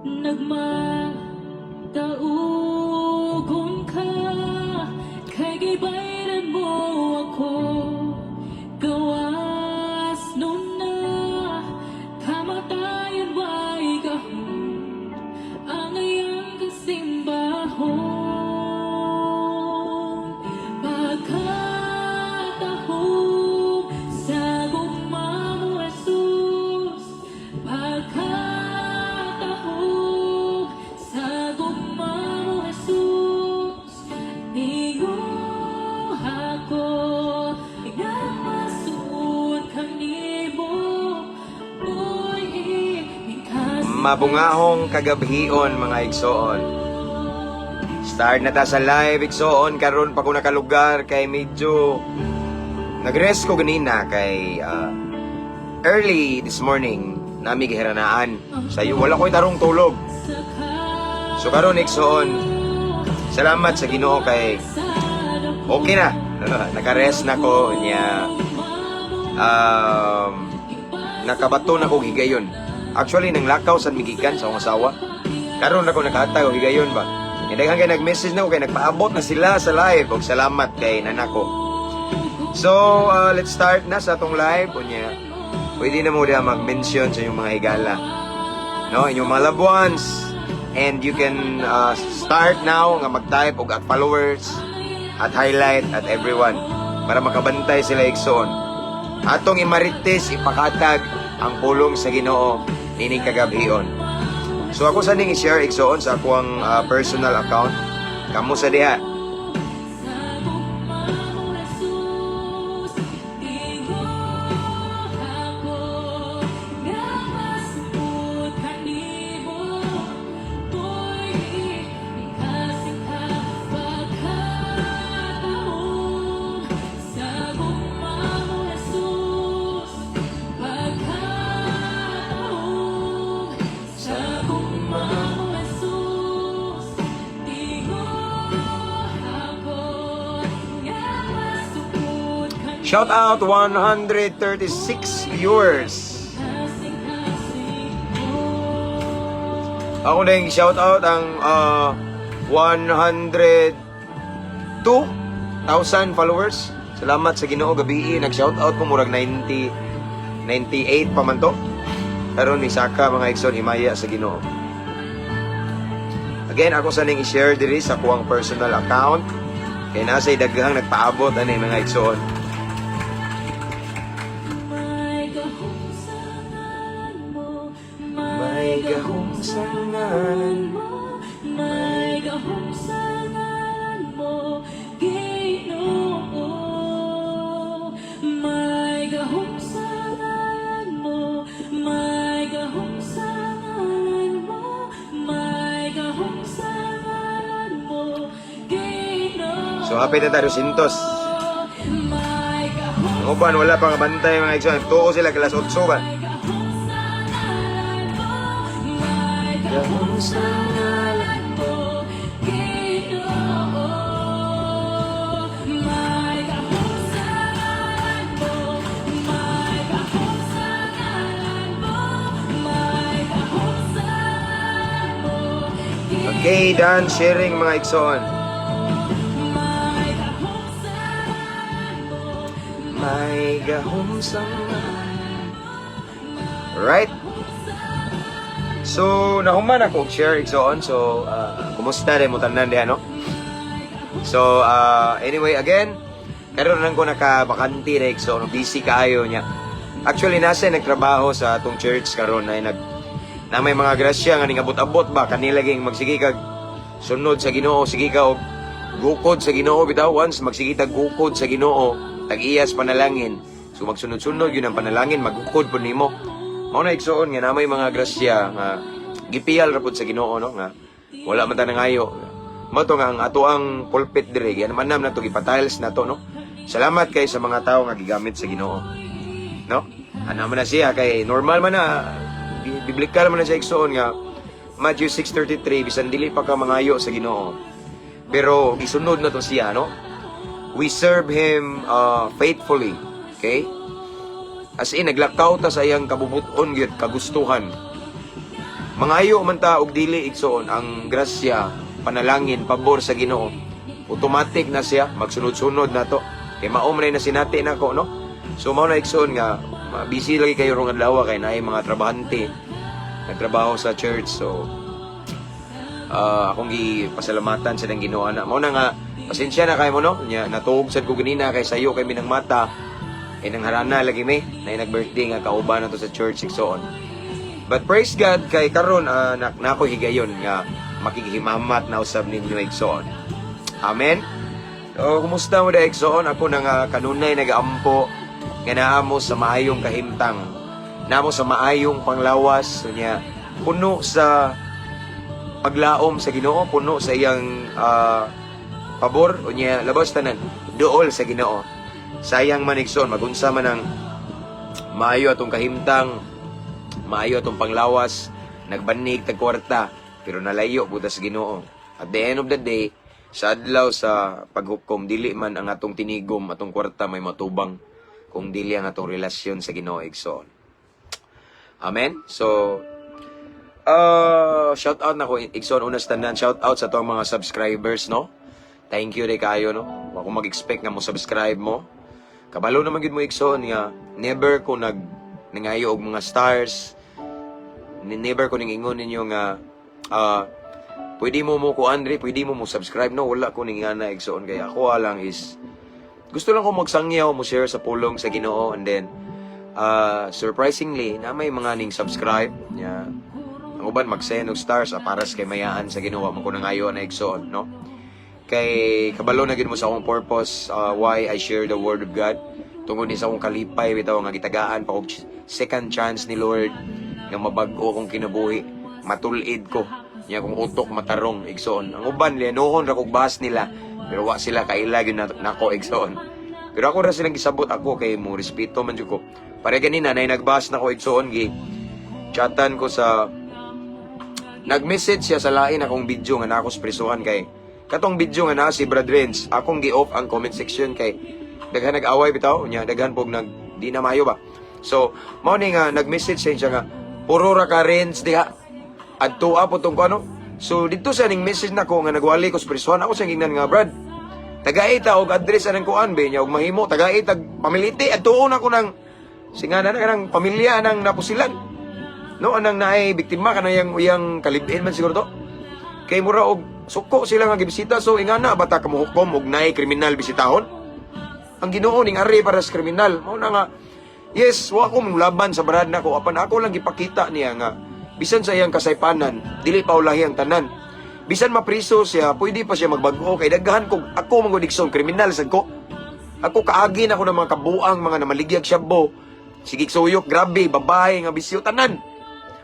Nagmataugon ka kay gibayran mo ako. Gawas nuna kamatayon, way gahom ang iyang kasimbahon. Pagkatahom sa gugma mo, Jesus. Pagkatahom sa gugma mo, Jesus. Tinguha ko nga masuod kanimo. Buhi. Mabungahong kagabhion, mga igsoon. Start na ta sa live, igsoon. Karon pa ko nakalugar kay medyo nagrest ko ganina kay early this morning nami gihiranaan. Sayo wala ko'y tarong tulog. So karon, igsoon, salamat sa Ginoo kay okay na. Nakarest na ko niya. Nakabato na ko higayon. Actually, nang lakaw sa migikan sa akong asawa. Karon na ko nakahatag og higayon ba. Kaya daghan kay nag-message na ko kay nagpaabot na sila sa live. Og salamat kay nanako. So, let's start na sa atong live. Unya, pwede na mo diha mag-mention sa inyong mga higala. No, inyong mga loved ones. And you can start now nga mag-type og @followers, @highlight, @everyone para makabantay sila, igsoon. Atong imarites, ipakatag ang pulong sa Ginoo nining kagabhion. So ako sa ning i-share, igsoon, sa akong personal account. Kamo sa diha. Sa gugma mo, Jesus, tinguha ko nga masuod kanimo. Buhi kasingka. Pagkatahom sa gugma mo, Jesus. Pagkatahom sa gugma mo, Jesus. Tinguha ko nga masuod kanimo. Shout out 136 viewers. Kasing-kasing ko. Ako na yung shout out ang 102,000 followers. Salamat sa Ginoo, gabi nag-shout out ko murag 90 98 pa man to. Karon ni saka, mga igsoon, himaya sa Ginoo. Again, ako sa ning i-share diri sa kuwang personal account. Kay nasa daghang nagpaabot ani, mga igsoon. May gahom sa ngalan mo. May gahom sa ngalan mo. May gahom sa ngalan mo, Ginoo. May gahom sa ngalan mo. May gahom sa ngalan mo. May gahom sa ngalan mo, Ginoo. So hapit na tayo sintos. May gahom. Ang uban wala pa nga bantay, mga igsoon. Tuo sila alas 8 ba. May gahom sa ngalan mo, may gahom sa ngalan mo, Ginoo. May gahom sa ngalan mo, may gahom sa ngalan mo, may gahom sa ngalan mo, Okay, done sharing, mga igsoon. May gahom sa ngalan mo. May gahom sa. Right? So, nahuman ako og share, igsoon. So, kumusta rin mo tanan diha, no? So, anyway, again, karon lang ko nakabakante na, igsoon. Busy kaayo niya. Actually, nasa nagtrabaho sa atong church karon ay nag na may mga grasya nga ningabot-abot ba kanila ging magsige kag sunod sa Ginoo, sige ka og gukod sa Ginoo bitaw. Once magsige tag gukod sa Ginoo, tag-iyas panalangin, so magsunod-sunod yun ang panalangin, magukod po nimo. Mao na, igsoon, nga na may mga grasya nga gipiyal ra pud sa Ginoo, no, nga wala man ta nangayo. Mao to nga ang ato ang pulpit dire yan man nam nato gipatiles na to, no. Salamat kay sa mga tawo nga gigamit sa Ginoo, no. Ana man na siya kay normal man na, biblikal man na siya, igsoon, nga Matthew 6:33, bisan dili pa ka mangayo sa Ginoo, pero gisunod na to siya, no. We serve him faithfully, okay? As in, naglakaw ta sa iyang kabubuton gyud, kagustuhan. Mangayo man ta og dili, igsoon, ang grasya, panalangin, pabor sa Ginoo. Automatic na siya, magsunod-sunod na to. Kay mao man na sinati nako, no? So mao na, igsoon, nga busy lagi kayo rong adlaw kay naay mga trabahante nagtrabaho sa church. So akong gipasalamatan sa nang Ginoo na. Mao na nga pasensya na kay mo, no. Nya natuog sad ko ganina kay sayo kay minang mata. Kay nang harana lagi mi na nag-birthday nga kauban na to sa church, igsoon. But praise God kay karon na ako higayon nga makighimamat na usab ninyo, igsoon. Amen. So, kumusta mo da, igsoon? Ako na nga kanunay nagaampo nga naa mo sa maayong kahimtang. Naa mo sa maayong panglawas niya, puno sa paglaom sa Ginoo, puno sa iyang pabor unya labas tanan duol sa Ginoo. Sayang man, igsoon, magunsa man ang maayo atong kahimtang, maayo atong panglawas, nagbanig tag kwarta, pero nalayo buta sa Ginoo. At the end of the day, sa adlaw sa paghukom, dili man ang atong tinigom, atong kwarta may matubang, kung dili ang atong relasyon sa Ginoo, igsoon. Amen. So shout out na ko, igsoon, una sa tanan, shout out sa atong mga subscribers, no. Thank you rin kayo, no. Wa ko mag-expect nga mo subscribe mo. Kabalo naman gyud mo, igsoon, nga never ko nag nangayo og mga stars. Never ko ning ingon ninyo nga pwede mo mo ko Andre, pwede mo mo subscribe, no. Wala ko ning ana, igsoon, kay ako lang is gusto lang ko magsangyaw, mo share sa pulong sa Ginoo, and then surprisingly na may mga ning subscribe nya. Ang uban mag-send og stars paras kay mayaan sa Ginoo man ko nangayo na, igsoon, no, kay kabalo na gyud mo sa akong purpose, why I share the word of God, tungod ni sa akong kalipay bitaw nga gitagaan pa og second chance ni Lord nga mabag-o akong kinabuhi, matul-id ko nya akong utok matarong, igsoon. Ang uban lianohon ra kog bash nila, pero wa sila kaila gyud na, nako, igsoon. Pero ako ra silang gisabot ako kay mo respeto man jud ko. Pare ganina nay nagbash nako, igsoon, gi chatan ko sa nag-message siya sa lain akong video nga nako sa prisuhan, kay katong video nga naa si Brad Renz, akong gi-off ang comment section kay daghan nag-away bitaw nya, daghan pog nag di na maayo ba. So mao ni nga nag-message siya nga puro ra ka Renz diha adto po tong ano. So dito sa ning message nako nga nagwali ko sa prisuhan, ako siyang gingnan nga, "Brad, tagai ta og address anang kuan be nya og mahimo tagai tag pamiliti adtuon ako ng singana na kanang pamilya nang napusilan, no, anang naay biktima kanayang uyang kalibin man siguro to." Kay mura og suko sila nga gibisita. So ingana bata ka mohukom og naay kriminal bisitahon? Ang Ginoo ning ari para sa kriminal. Mao na nga yes, wa ko laban sa brad nako, apan ako lang gipakita niya nga bisan sa iyang kasaypanan, dili pa ulahi ang tanan. Bisan mapriso siya, pwede pa siya magbag-o kay daghan ko, ako man gud, igsoon, kriminal sad ko. Ako kaagi na ko ng mga kabuang, mga namaligyag shabu. Sige suyok, grabe, babae nga bisyo, tanan.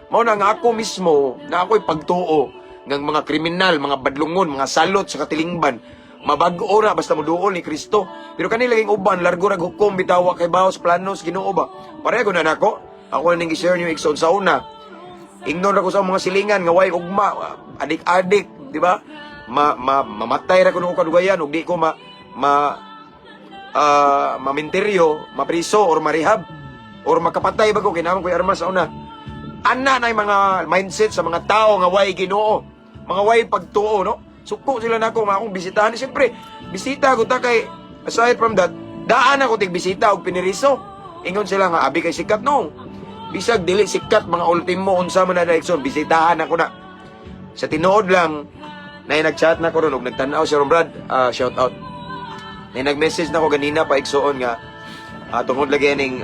Mao na nga ako mismo, na ako'y pagtuo ng mga kriminal, mga badlungon, mga salot sa katilingban, mabag-o na basta moduol ni Kristo. Pero kanila laging uban, largo rag hukom bitawa kay baos planos Ginoo ba. Pareho na nako. Ako na ning gi-share niyo, igsoon, sa una. Ingnon ra ko sa mga silingan nga way ugma, adik-adik, di ba? Ma, ma mamatay ra kuno ko kadugayan ug di ko ma ma maminteryo, mapriso or marehab or makapatay ba ko kay naman ko'y armas sa una. Ana na yung mga mindset sa mga tao nga way Ginoo, mga way pagtuo, no? Suko sila nako nga akong bisitahan. Siyempre, bisita ko ta kay aside from that, daan ako tig bisita og piniriso. Ingon sila nga abi kay sikat, no. Bisag dili sikat, mga ultimo unsa man na, igsoon, bisitahan ako na. Sa tinuod lang, na nag-chat na ko ron og nagtan-aw siya ron, Brad, shout out. Na nag-message na ko ganina pa, igsoon, nga tungod lagi ning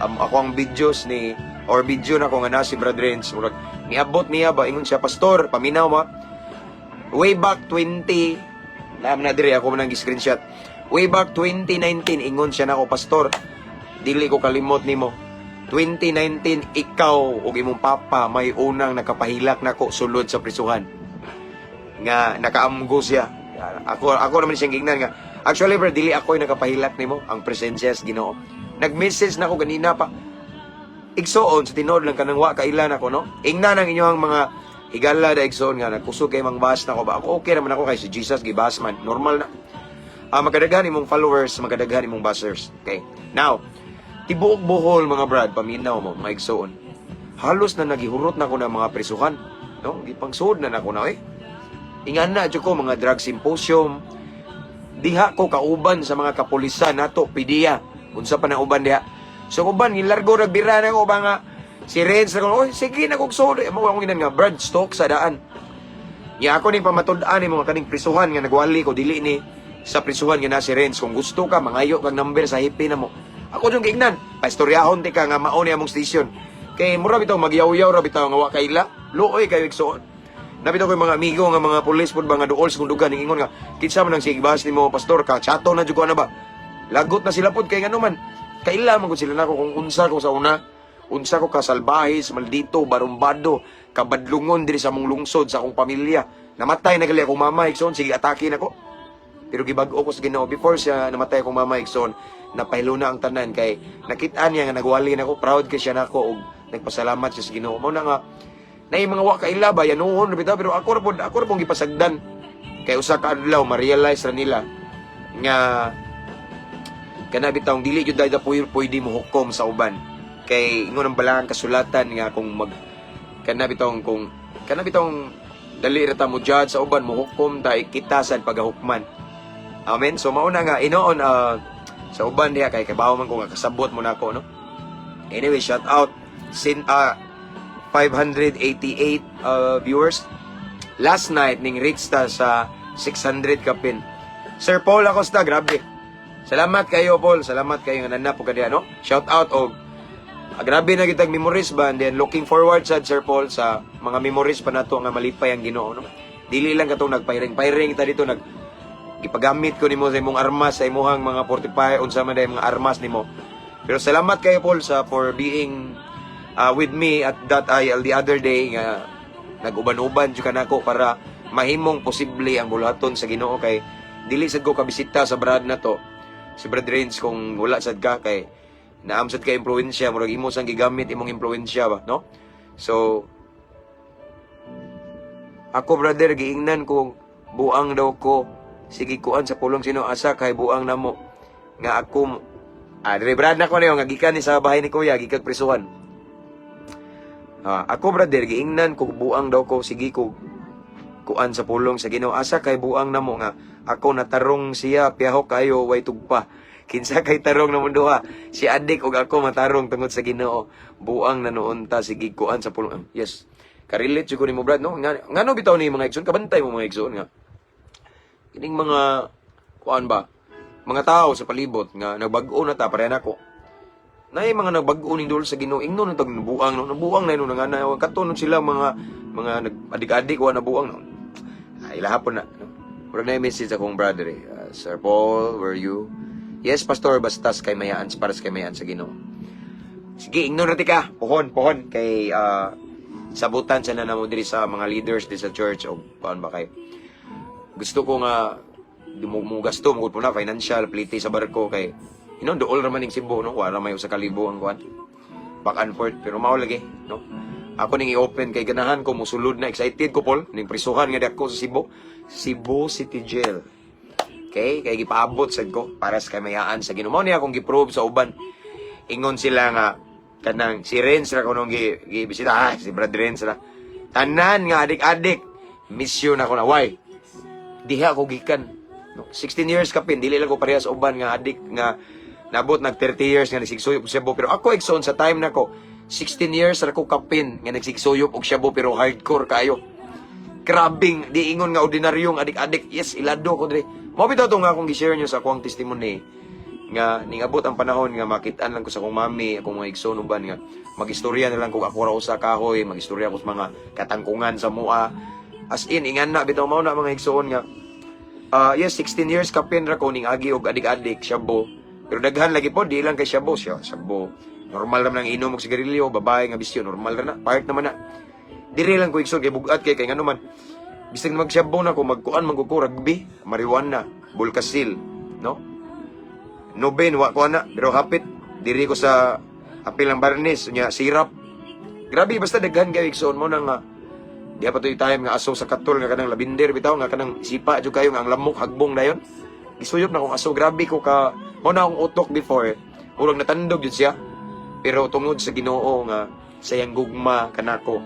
ako ang videos ni or video na ko nga na si Brad Renz, murag niabot niya ba. Ingon siya, "Pastor, paminaw ma, way back 20 naam na dire ako man ang screenshot, way back 2019." Ingon siya nako, "Pastor, dili ko kalimot nimo. 2019, ikaw ug imong papa may unang nakapahilak nako sulod sa prisuhan." Nga nakaamgo siya. Ako naman siyang gingnan nga actually, bro, dili ako yung nakapahilak nimo, ang presensya sa Ginoo. Nag-message na ako ganina pa, igsoon. Sa tinuod lang, kanang wa kailan ako, no. Ingna nang inyong mga higala da, igsoon, nga nagkusog kay mang bash nako ba. Ako okay naman ako kay si Jesus gibas man, normal na. Magkadaghan imong followers, magkadaghan imong bashers. Okay, now tibuok Bohol, mga brad, paminaw mo, mga igsoon. Halos na nagihurot na ko na mga prisuhan, no? Gipangsud na nako na eh. Ingan na jud ko mga drug symposium. Diha ko kauban sa mga kapulisan nato PDEA. Unsa pa na uban diha. So uban gilargo nagbira na ko ba nga si Renz na ko, "Oy, sige na kog sud." Mo akong ginan nga Brad stock sa daan. Nya ako ning pamatud-an ni mga kaning prisuhan nga nagwali ko dili ni sa prisuhan nga na si Renz. Kung gusto ka, mangayo kag number sa hepe na mo. Ako yung giingnan, paistoryahon ti ka nga mao ni among station. Kay mura bitaw magyaw-yaw ra bitaw nga wa kaila. Luoy kayo, igsuon. Nabitaw ko yung mga amigo nga mga pulis pud ba nga duol sa kundugan, ingon nga kinsa man ang sigbas nimo, pastor, ka chato na jud ko ana ba. Lagot na sila pud kay ngano man kaila man gud sila nako kung unsa ko sa una. Unsa ko kasalbahe, maldito, barumbado, kabadlungon diri sa among lungsod, sa akong pamilya. Namatay na gali akong mama, igsoon, sige atake nako. Pero gibag-o ko sa Ginoo before siya namatay akong mama, igsoon, napahilo na ang tanan kay nakita niya nga nagwali nako, proud kay siya nako ug nagpasalamat siya sa Ginoo. Mao na nga naay mga wa kaila ba yanuhon ra bitaw, pero ako ra pod, ako ra pong gipasagdan kay usa ka adlaw ma-realize ra nila nga kana bitawng dili jud dayda pwede mo hukom sa uban kay ingon ang balaan kasulatan nga kung mag kana bitawng kung kana bitawng dali ra ta mo judge sa uban, mo hukom ta, kita sad pagahukman. Amen. So mauna nga inoon, sa uban diha kay kabawo man ko nga kasabot mo nako, no. Anyway, shout out sin 588 viewers. Last night ning reach ta sa 600 kapin. Sir Paul Acosta, grabe. Salamat kayo, Paul. Salamat kayo nga nanap ka diha, no. Shout out og grabe na kitag memories ba, and then looking forward sad, Sir Paul, sa mga memories pa nato nga malipay ang Ginoo, no. Dili lang katong nagpairing-pairing kita dito, nag gipagamit ko nimo sa imong armas, sa imuhang mga 45, unsa man day mga armas nimo. Pero salamat kayo, Paul, sa for being with me at that aisle the other day nga nag-uban-uban jud ka nako para mahimong posible ang buluhaton sa Ginoo, kay dili sad ko kabisita sa brad na to, si Brad Renz, kung wala sad ka, kay naam sad ka impluwensya, murag imo sang gigamit imong impluwensya ba, no? So ako, brother, giingnan ko buang daw ko, sige kuan sa pulong sino asa kay buang namo nga ako. Dire brad na ko niyo nga gikan ni sa bahay ni kuya gikan prisuhan. Ako, brother, giingnan ko buang daw ko, sige ko kuan sa pulong sa Ginoo, asa kay buang namo nga ako natarong siya, piyahok kayo, way tugpa. Kinsa kay tarong namong duha? Si adik ug ako matarong tungod sa Ginoo. Buang na noon ta, sige kuan sa pulong. Yes, ka-relate jud ko nimo, brad, no. Nga ngano bitaw ni mga igsoon, kabantay mo, mga igsoon, nga kining mga kuan ba, mga tao sa palibot nga nagbag-o na ta pareha nako, naay mga nagbag-o ning duol sa Ginoo, ingnon tag nabuang, no, nabuang na ino nga na kato sila mga nag-adik-adik wa nabuang, no. Ay, ilahapon na, no. Murag na message akong brother eh. Sir Paul, were you? Yes, pastor, bastas kay mayaan, para sa kay mayaan sa Ginoo. Sige, ingnon ra ti ka. Pohon, pohon kay sabutan sa na namo diri sa mga leaders di sa church o kuan ba, kay gusto ko nga di mo gasto mo po na financial plite sa barko kay dool ra man ning Cebu, no, wala may usa ka libo ang kuan back and forth, pero mao lagi, no. Ako ning i-open kay ganahan ko musulod na, excited ko, Paul, ning prisuhan nga di ako sa Cebu, Cebu City Jail. Okay, kay gipaabot sad ko para sa kamayaan sa Ginoo. Mao niya akong gi-prove sa uban. Ingon sila nga kanang si Renz ra kunong gi gibisita, si Brad Renz ra. Tanan nga adik-adik mission ako na why diha ako gikan. No, 16 years kapin, dili lang ko pareha sa uban nga adik nga nabot nag 30 years nga nagsigsuyop og shabu, pero ako, igsoon, sa time nako 16 years ra ko kapin nga nagsigsuyop og shabu, pero hardcore kayo. Grabing di ingon nga ordinaryong adik-adik. Yes, ilado ko diri. Mao bitaw to nga akong gi-share nyo sa akong testimony nga ningabot ang panahon nga makitaan lang ko sa akong mami, akong mga igsoon uban nga magistorya na lang kung ako ra usa kahoy, magistorya ko sa mga katangkungan sa mua. As in, ingan na bitaw. Mao na, mga igsoon, nga yes, 16 years kapin ra ko ning agi og adik-adik shabu. Pero daghan lagi po, di lang kay shabu siya, shabu. Normal naman ang inom og sigarilyo, babae nga bisyo, normal ra na, part naman na. Diri lang ko, igsoon, kay bugat kay ngano man. Bisag magshabu na ko, magkuan man ko rugby, marijuana, bulkasil, no? Noben wa ko ana, pero hapit diri ko sa apil ang barnis, nya sirap. Grabe, basta daghan kayo, igsoon, mo na nga di pa to time nga aso sa katol nga kanang labinder bitaw nga kanang sipa jud kayo nga ang lamok hagbong dayon. Gisuyop na kong aso, grabe ko ka mo na akong utok before. Murag natandog jud siya. Pero tungod sa Ginoo nga Sa iyang gugma kanako.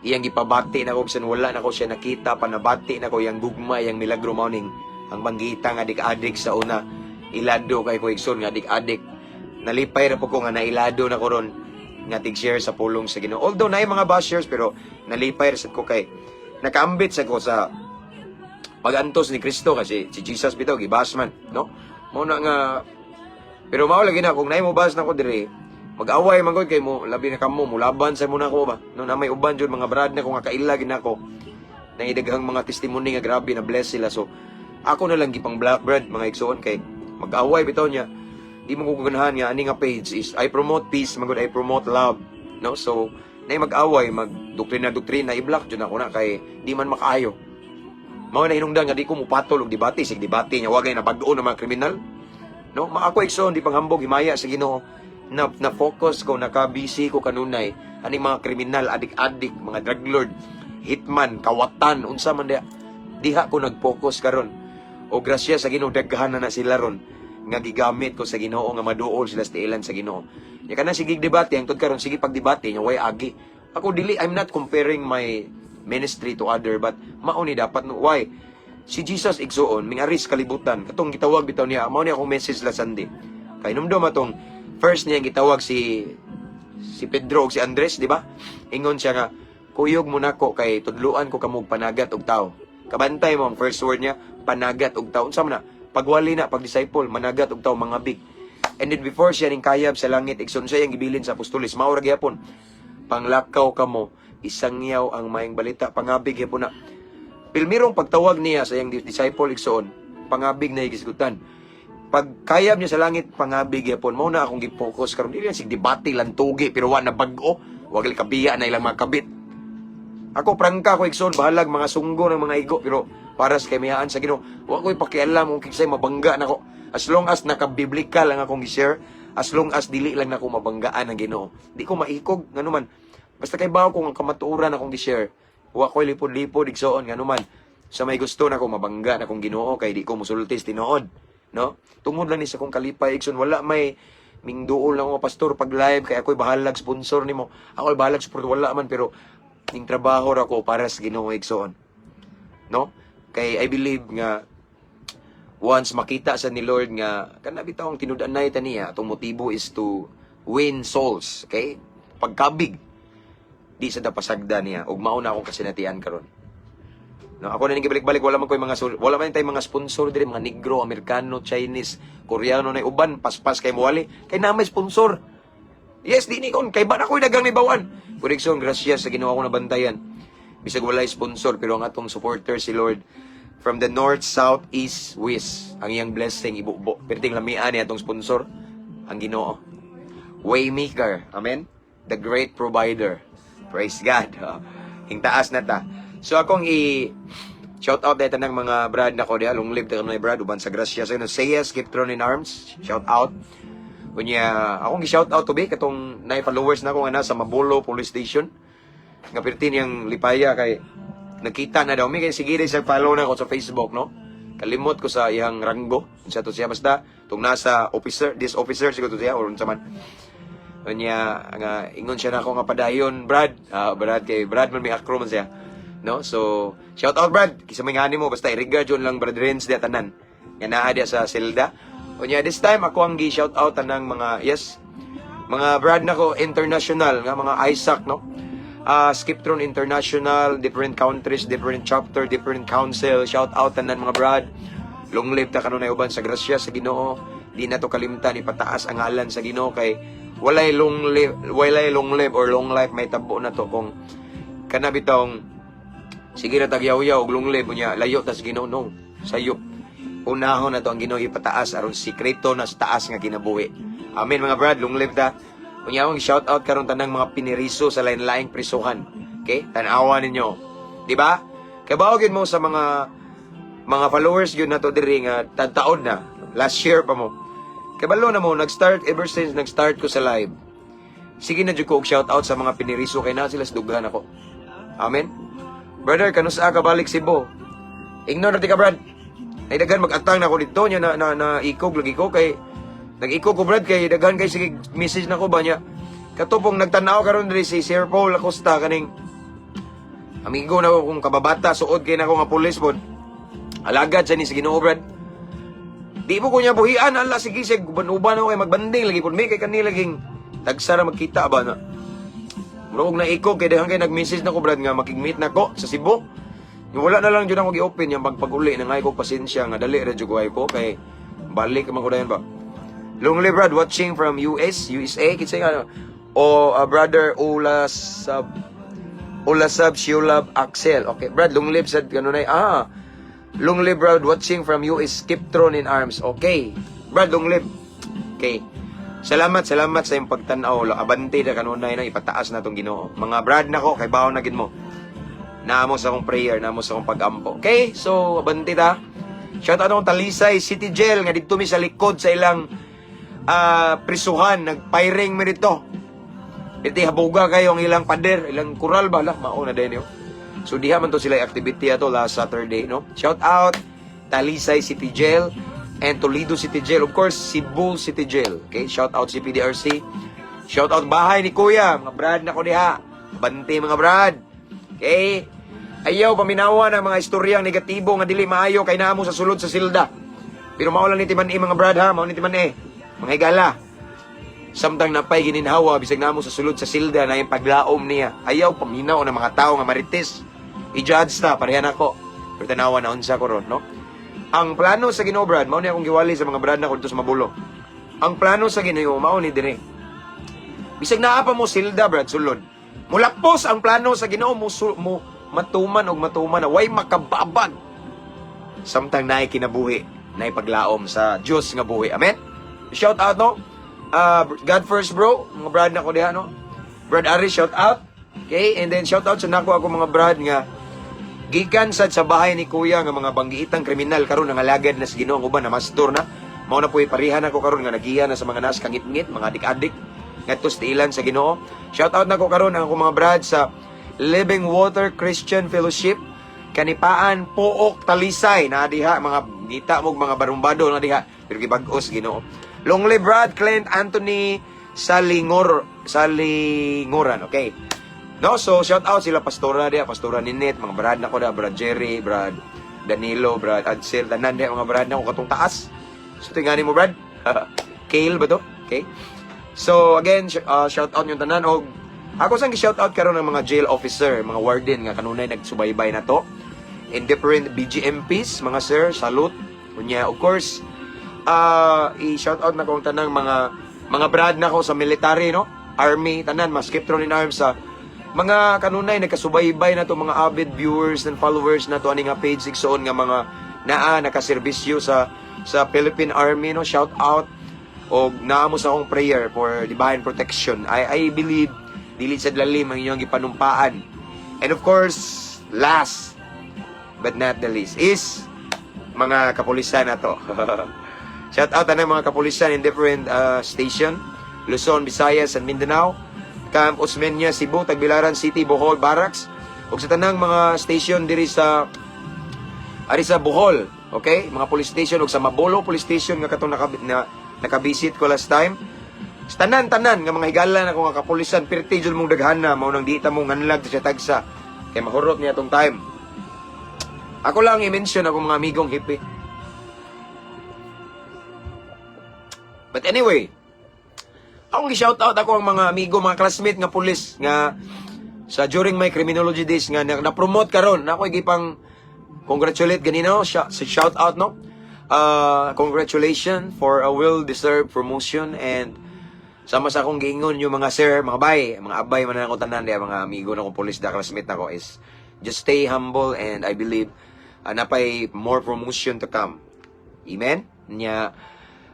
Iyang gipabati nako bisan wala nako siya nakita, panabati nako iyang gugma, iyang milagro. Mao ning ang manggita nga adik-adik sa una. Ilado kay ko, igsoon, nga adik-adik. Nalipay ra po ko nga nailado na ko ron nga tig-share sa pulong sa Ginoo. Although naay mga bashers, pero nalipay ra sad ko kay nakaambit sa ko sa pag-antos ni Kristo, kasi si Jesus bitaw gibash man, no? Mao na nga, pero mao lagi na kung naay mo bash nako diri, mag-away man gud kay mo, labi na kamo mulaban sa mo nako ba, no? Na may uban jud mga brad na ko nga kaila gid nako nang idaghang mga testimony nga grabe na bless sila. So ako na lang gipang block, brad, mga igsoon, kay mag-away bitaw niya. Di mo ko ganahan nga ani nga page is I promote peace man gud, I promote love, no? So nay mag-away, mag doktrina doktrina, i-block jud ako na kay di man makaayo. Mao na hinungdan nga di ko mupatol og debate. Sig debate niya, wagay na bag-o ng mga kriminal, no? Maako, igsoon, di panghambog, himaya sa Ginoo na na focus ko, naka-busy ko kanunay ani mga kriminal, adik-adik, mga drug lord, hitman, kawatan, unsa man diha. Diha ko nag-focus karon. O grasya sa Ginoo, daghan na na sila ron nga gigamit ko sa Ginoo nga maduol sila sa tiilan sa Ginoo. Nya kana sige debate ang tud karon, sige pagdebate nya, way agi. Ako dili, I'm not comparing my ministry to other, but mao ni dapat, no? Why? Si Jesus, igsuon, mingaris kalibutan, katong gitawag bitaw niya, mao ni akong message last Sunday. Kay numdum atong first niya gitawag si Pedro ug si Andres, di ba? Ingon siya nga, "Kuyog mo nako kay tudluan ko kamo panagat og tao." Kabantay mo ang first word niya, panagat og tao. Unsa man na? Pagwali na, pag disciple, managat og tao, mga big. And then before siya ning kayab sa langit, igsoon, siya yung gibilin sa apostoles. Mao ra gyapon. Panglakaw kamo, isangyaw ang maayong balita, pangabig gyapon na. Pilmirong pagtawag niya sa iyang disciple, igsoon, pangabig na igisgutan. Pagkayab niya sa langit, pangabig gyapon. Mao na akong gi-focus karon. Dili lang sig debate lantugi pero wa na bag-o. Wa gali kabiya na ilang mga kabit. Ako prangka ko, igsoon, bahalag mga sunggo ng mga igo, pero para sa kamihaan sa Ginoo, wa ko'y pakialam kung kinsay mabangga nako. As long as naka-biblical lang akong gi-share, as long as dili lang nako mabanggaan ang Ginoo. Di ko maikog nganuman. Basta kay bawo kung ang kamatuoran akong gi-share. Wa ko'y lipod-lipod, igsoon, nganuman. Sa may gusto nako mabangga na akong Ginoo kay di ko musulti sa tinuod, no? Tungod lang ni sa akong kalipay, igsoon, wala may mingduol lang ako, "Pastor, pag live kay ako'y bahalag sponsor nimo. Ako'y bahalag support," wala man, pero ning trabaho ra ko para sa Ginoo, igsoon. No? Kay I believe nga once makita sa ni Lord nga kana bitaw ang tinud-anay ta niya, atong motibo is to win souls, okay? Pagkabig di sa dapasagda niya ug mao na akong kasinatian karon. No, ako na ning gibalik-balik, wala man tay mga sponsor diri, mga Negro, Amerikano, Chinese, Koreano na uban paspas kay moali kay na may sponsor. Yes, di ni kon kay ba na ko'y dagang nibawan. Correction, grasya sa Ginoo ko nabantayan. Bisag walay sponsor, pero ang atong supporter si Lord from the north, south, east, west. Ang iyang blessing ibubo. Perting lamian ni atong sponsor ang Ginoo. Waymaker. Amen. The great provider. Praise God. Hingtaas na ta. So akong i shout out dito ng mga brad nako diha, long live ta kanunay, brad, uban sa grasya sa Ginoo. Sayas keep throne in arms. Shout out. Unya akong gi-shout out to be katong nay followers na ko nga nasa Mabolo Police Station. Nga perti niyang lipaya kay nakita na daw mi kay sige rin sa follow na ko sa Facebook, no. Kalimot ko sa iyang ranggo. Unsa to siya, basta tung nasa officer, this officer siguro to siya or unsa man. Unya nga ingon siya nako nga, "Padayon, Brad." Ah, Brad kay Brad man may akro man siya. No? So, shout out, Brad. Kisa may ngani mo basta i-regard yun lang Brad Renz diya tanan. Nga naa diya sa Selda. Unya this time ako ang gi shout out tanang mga, yes, mga brad nako international nga mga Isaac, no. Skiptron International, different countries, different chapter, different council. Shout out tanan mga brad. Long live ta kanunay uban sa grasya sa Ginoo. Di na to kalimtan ipataas ang ngalan sa Ginoo kay walay long live or long life may tabo na to kung kana bitong sige ra tagyaw-yaw og long live unya layo tas Ginoo, no. Sayop. Unahon na to ang Ginoo ipataas aron sikreto na sa taas nga kinabuhi. Amen, mga brad, long live ta. Unya akong shout out karon tanang mga piniriso sa lain-laing prisuhan. Okay? Tan-awa ninyo. Di ba? Kabaw gyud mo sa mga followers gyud nato diri nga taon na last year pa mo. Kabalo na mo nag-start, ever since nag-start ko sa live. Sige na jud ko og shout out sa mga piniriso kay na sila sa dughan ako. Amen. Brother, kanusa ka balik Cebu? Ignore na ti ka, brad. Ay daghan mag-atang na ako dito niya na ikog lagi ko kay nag-ikog ko, brad, kay daghan kay sige message na ko ba niya. Katupong nagtanaw karon diri si Sir Paul Acosta, kaning amigo na ko kung kababata, suod kay nako nga pulis pod. Alagad sa ni sa Ginoo, brad. Di mo ko niya buhian, ala, sige sige, uban-uban ako kay magbanding lagi pud mi kay kanila laging tagsa ra magkita ba na. Murag og naikog kay daghan kay nag-message na ko, brad, nga makig-meet na ko sa Cebu. Yung wala na lang jud ako gi-open yung pagpag-uli na ngay ko pasensya nga dali ra jud ko ay ko kay balik man ko dayon ba. Long live, brad, watching from US, USA, kinsa nga o brother Ola Sab Ola Sab Shiulab Axel. Okay, brad, long live sad kanunay. Ah. Long live, brad, watching from US, Kiptron in Arms. Okay. Brad, long live. Okay. Salamat, salamat sa iyong pagtan-aw. Abante na kanunay na ipataas na tong Ginoo. Mga brad nako, kay bawo na gid mo. Naamo sa akong prayer, naamo sa akong pag-ampo. Okay? So, abante ta. Shout out akong Talisay City Jail nga didto mi sa likod sa ilang prisuhan, nagpiring mi dito. Iti habuga kayo ang ilang pader, ilang kural ba lah, mao na din yo. So diha man to sila activity ato last Saturday, no? Shout out Talisay City Jail and Toledo City Jail. Of course, Cebu City Jail. Okay, shout out CPDRC. Shout out bahay ni Kuya, mga brad na ko diha. Bante, mga brad. Okay? Ayaw paminawa ng mga istoryang negatibo nga dili maayo kay naamo sa sulod sa silda. Pero mao lang ni timan-i, mga brad, ha, mao ni timan-i. Mga higala. Samtang napay gininhawa bisag namo sa sulod sa silda na yung paglaom niya. Ayaw paminaw ng mga tao nga marites. I-judge ta parehan ako. Pero tanawa na unsa ko ron, no? Ang plano sa Ginoo, brad, mao ni akong giwali sa mga brad na dito sa Mabulo. Ang plano sa Ginoo mao ni dire. Bisag naa pa mo silda, brad, sulod. Mulapos ang plano sa Ginoo mo, mo matuman og matuman na way makababag. Samtang naay kinabuhi, naay paglaom sa Dios nga buhi. Amen. Shout out, no? God first, bro, mga brad na ko diha, no. Brad Ari, shout out. Okay, and then shout out sa nako ako mga brad nga gikan sad sa bahay ni Kuya nga mga banggiitang kriminal, karon nangalagad na sa Ginoo, ang uban na mastor na. Mao na po'y parihan ako karon nga nagiya na sa mga nas kangitngit, mga adik-adik ngadto sa tiilan sa Ginoo. Shout out nako karon ang akong mga brad sa Living Water Christian Fellowship, Kanipaan, Pook, Talisay na diha, mga ngita mo mga barumbado na diha pero gibag-os Ginoo. Long live, brad Clint Anthony Salingor Salingoran. Okay. No, so shout out sila pastora diha, Pastora Ninette, mga brad nako da, Brad Jerry, Brad Danilo, Brad Adsel, tanan diha mga brad nako katong taas. So tingani mo, brad. Kale ba to? Okay. So again, shout out yung tanan og ako sang gi-shout out karon ng mga jail officer, mga warden nga kanunay nagsubaybay na to in different BGMPs, mga sir, salute. Unya, of course, i-shout out na ko ang tanang mga brad na ko sa military, no? Army, tanan, mas Kiptron in Arms sa mga kanunay nagkasubaybay na to, mga avid viewers and followers na to ani nga page, igsoon nga mga naa nakaserbisyo sa Philippine Army, no? Shout out og naamo sa akong prayer for divine protection. I believe dili sa lalim ang inyong gipanumpaan. And of course, last but not the least is mga kapulisan na to. Shout out na mga kapulisan in different station, Luzon, Visayas, and Mindanao. Camp Osmeña, Cebu, Tagbilaran City, Bohol, Barracks. Ug sa tanang mga station diri sa ari sa Bohol, okay? Mga police station ug sa Mabolo Police Station nga katong nakabisit ko last time. Sa tanan-tanan nga mga higala na nga kapulisan, pirti jud mong daghana, mao nang di ta mo nganlag sa tagsa kay mahurot niya tong time. Ako lang i-mention akong mga amigong hippie. But anyway, akong gi-shout out ako ang mga amigo, mga classmate nga pulis nga sa during my criminology days nga na-promote karon. Na ako gipang congratulate ganino, sa shout out, no. Congratulations for a well-deserved promotion and sama sa akong giingon yung mga sir, mga bay, mga abay man na ako tanan diya, mga amigo na akong pulis da classmate nako is just stay humble and I believe napay more promotion to come. Amen? Nya,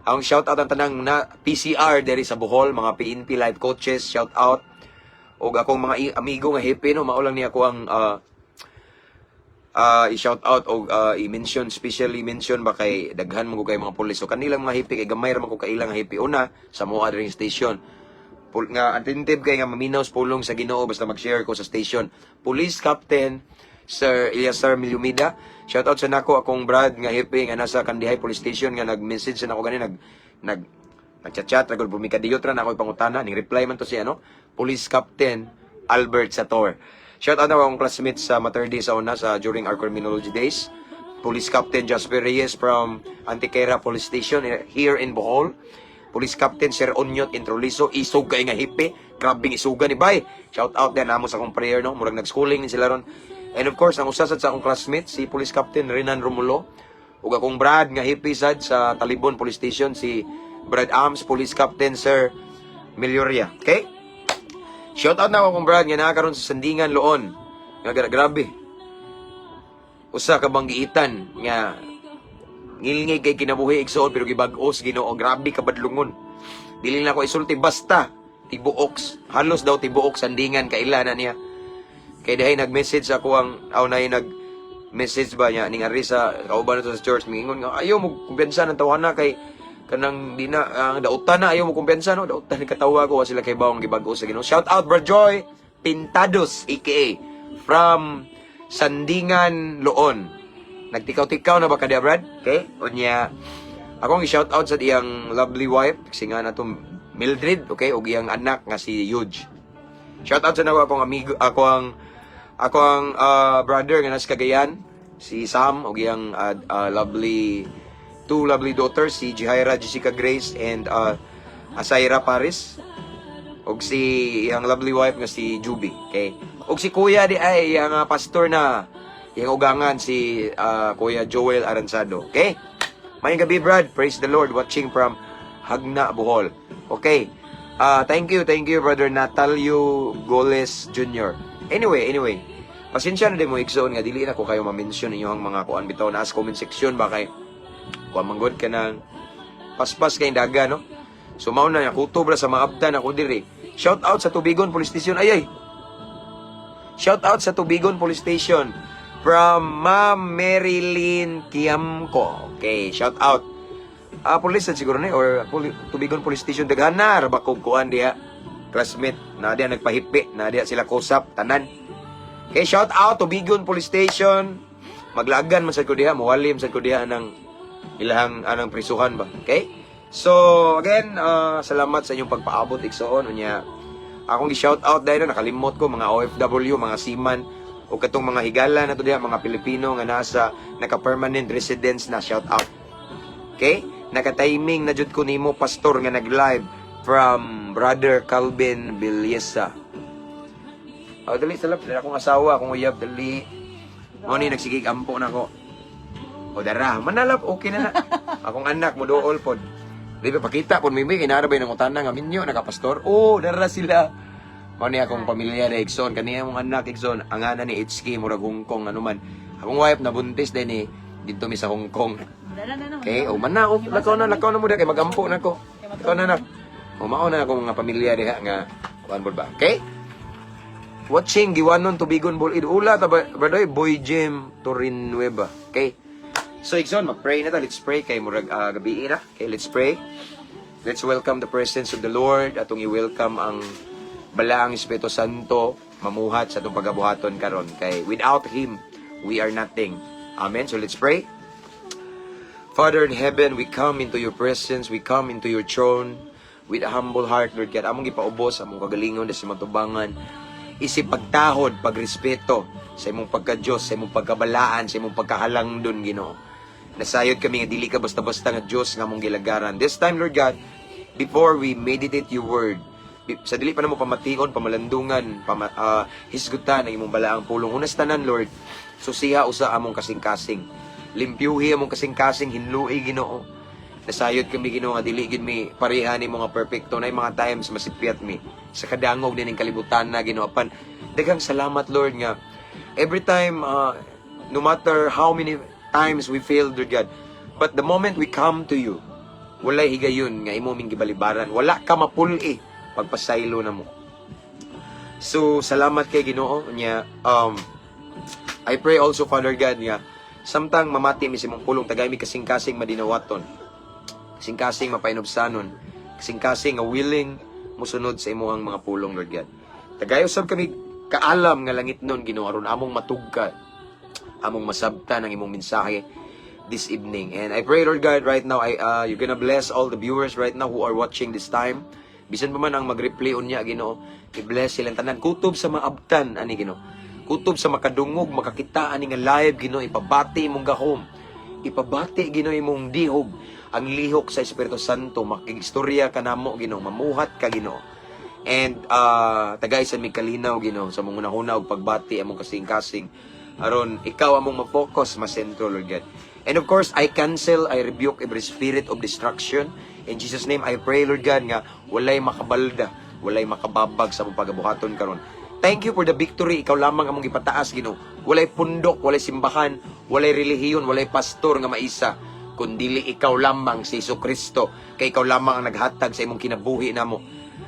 ang shout out ang tanang na PCR diri sa Bohol, mga PNP life coaches, shout out. Og akong mga amigo nga hippie, no, mao lang niya ako ang i-shout out og i-mention, specially mention ba kay daghan man ko kay mga pulis. So kanilang mga hippie kay gamay ra man ko kailang nga hippie una sa moa diri station. Nga attentive kay nga maminaw sa pulong sa Ginoo basta mag-share ko sa station. Police Captain Sir Eliasar Milumida. Shout out sa nako akong brad nga hippie nga nasa Kandihay Police Station nga nag-message sa nako gani nag nag Nagchat-chat ra gud bumikadiyot ra na ako'y pangutana ning reply man to si ano, Police Captain Albert Sator. Shout out na akong classmates sa Mater Dei sa una sa during our criminology days. Police Captain Jasper Reyes from Antiquera Police Station here in Bohol. Police Captain Sir Onyot Introliso, isog kay nga hipe. Grabing isuga ni bay. Shout out din namo sa akong prayer, no. Murag nag-schooling ni sila ron. And of course, ang usa sad sa akong classmate si Police Captain Renan Romulo. Ug akong brad nga hipe sad sa Talibon Police Station, si Brad Arms Police Captain Sir Melioria. Okay? Shout out na akong brad nga naa karon sa Sandingan, Loon. Nga grabe. Usa ka banggiitan nga ngilngig kay kinabuhi, igsoon, pero gibag-os Ginoo. Grabe ka badlungon. Dili na ko isulti, basta tibuok, halos daw tibuok Sandingan kaila na niya. Kay dahi nag-message ako ang aw nay nag message ba niya ning ari sa kauban nato sa church, mingon nga ayaw mo kumpiyansa ng tawhana kay kanang di na ang dautan na, ayaw mo kumpiyansa, no, dautan. Katawa ko, wa sila kay bawang gibag-o sa Ginoo. Shout out Bro Joy Pintados aka from Sandingan, Loon. Nagtikaw-tikaw na ba ka diya, Brad? Okay, unya akong i-shout out sa iyang lovely wife kasi nga nato Mildred, okay, ug iyang anak nga si Yuge. Shout out sa nako akong amigo, ako ang brother nga nasa Cagayan, si Sam, ug iyang lovely two lovely daughters, si Jihaira Jessica Grace and Asaira Paris, ug si iyang lovely wife nga si Juby. Okay. Ug si kuya di ay iyang pastor na iyang ugangan, si Kuya Joel Aranzado. Okay? Maayong gabi, Brad. Praise the Lord, watching from Hagna, Bohol. Okay. Thank you, Brother Natalio Goles Jr. Anyway, pasensya na din mo, igsoon, nga dili na ko kayo ma-mention inyong mga kuan bitaw na sa comment section ba kay kuan manggod ka ng paspas kay daga, no? So mao na kutob ra sa maabtan ako diri. Shout out sa Tubigon Police Station. Ay ay. Shout out sa Tubigon Police Station from Ma'am Marilyn Kiamco. Okay, shout out. Ah, police na siguro ni or Tubigon Police Station, daghan na ra ba kog kuan diha. Classmate na diha nagpahipi, na diha sila kusap tanan. Okay, shout out Tubigon Police Station. Maglagan man sad ko diha, muwalim sad ko diha ng ilahang anang prisuhan ba. Okay? So, again, salamat sa inyong pagpaabot, igsoon. Unya, akong gi-shout out dahil nakalimot ko mga OFW, mga seaman o katong mga higala na to diha, mga Pilipino nga nasa naka-permanent residence na, shout out. Okay? Naka-timing na jud ko nimo, pastor, nga nag-live, from Brother Calvin Villesa. Oh, dali salap, dali akong asawa, akong uyab, dali. Mo ni nagsigig ampo na ko. O dara, manalap, okay na na. Akong anak mo dool pod. Di ba pakita pod mimi kinara ba ng utana nga minyo naka pastor? Oh, dara sila. Mo ni akong pamilya na, igsoon, kaniya mong anak, igsoon, ang ana ni HK murag Hong Kong ano man. Akong wife nabuntis din ni didto mi sa Hong Kong. Dala na naman. Okay, o man na, o lakaw na mo kay magampo na ko. Lakaw na na. O mao na akong mga pamilya diha nga kuan ba. Okay? Watching Giwanon, Tubigon, Bulid. Ula ta ba, brother Boy Jim Torinueva. Okay? So igsoon, mag-pray na ta. Let's pray kay murag gabi na. Okay, let's pray. Let's welcome the presence of the Lord. Atong i-welcome ang Balaang Espiritu Santo mamuhat sa atong pagabuhaton karon kay without him we are nothing. Amen. So let's pray. Father in heaven, we come into your presence, we come into your throne with a humble heart, Lord God. Among gipaubos, among kagalingon sa imong tubangan. Isip pagtahod, pagrespeto sa imong pagka-Diyos, sa imong pagkabalaan, sa imong pagkahalangdon, Ginoo. Nasayod kami nga dili ka basta-basta nga Diyos nga among gilagaran. This time, Lord God, before we meditate your word, sa dili pa namo pamation, pamalandungan, hisgutan ang imong balaang pulong. Unas tanan, Lord, susiha usa among kasing-kasing. Limpyuhi among kasing-kasing, hinlui, Ginoo. Nasayod kami, Ginoo, nga dili gid mi pareha ni mga perfecto na mga times masipyat mi sa kadangog din ng kalibutan na, Ginoo. Apan daghang salamat, Lord, nga every time, no matter how many times we failed, Lord God, but the moment we come to you, walay higayon nga imo ming gibalibaran. Wala ka mapuli pagpasaylo na mo. So salamat kay Ginoo nya. I pray also, Father God, nga samtang mamati mi sa imong pulong, tagay mi kasing-kasing madinawaton, kasing-kasing mapainubsanon, kasing-kasing nga willing musunod sa imong mga pulong, Lord God. Tagay usab kami kaalam nga langit nun, Ginoo, aron among matugka, among masabtan ang imong mensahe. this evening. And I pray, Lord God, right now, you're gonna bless all the viewers right now who are watching this time. Bisan pa man ang mag-replay unya, Ginoo, i-bless silang tanan. Kutob sa maabtan ani, Ginoo. Kutob sa makadungog, makakita ani nga live, Ginoo, ipabati imong gahom. Ipabati, Ginoo, imong dihog, ang lihok sa Espiritu Santo, makigstorya ka namo, Ginoo, mamuhat ka, Ginoo. And tagay sa mi kalinaw, Ginoo, sa mong hunahuna ug pagbati among kasing-kasing aron ikaw among ma-focus, ma-sentro, Lord God. And of course, I cancel, I rebuke every spirit of destruction. In Jesus' name, I pray, Lord God, nga walay makabalda, walay makababag sa among pagabuhaton karon. Thank you for the victory. Ikaw lamang among ipataas, Ginoo. Walay pundok, walay simbahan, walay relihiyon, walay pastor nga maisa kundili ikaw lamang, si Hesus Kristo, kay ikaw lamang ang naghatag sa imong kinabuhi namo.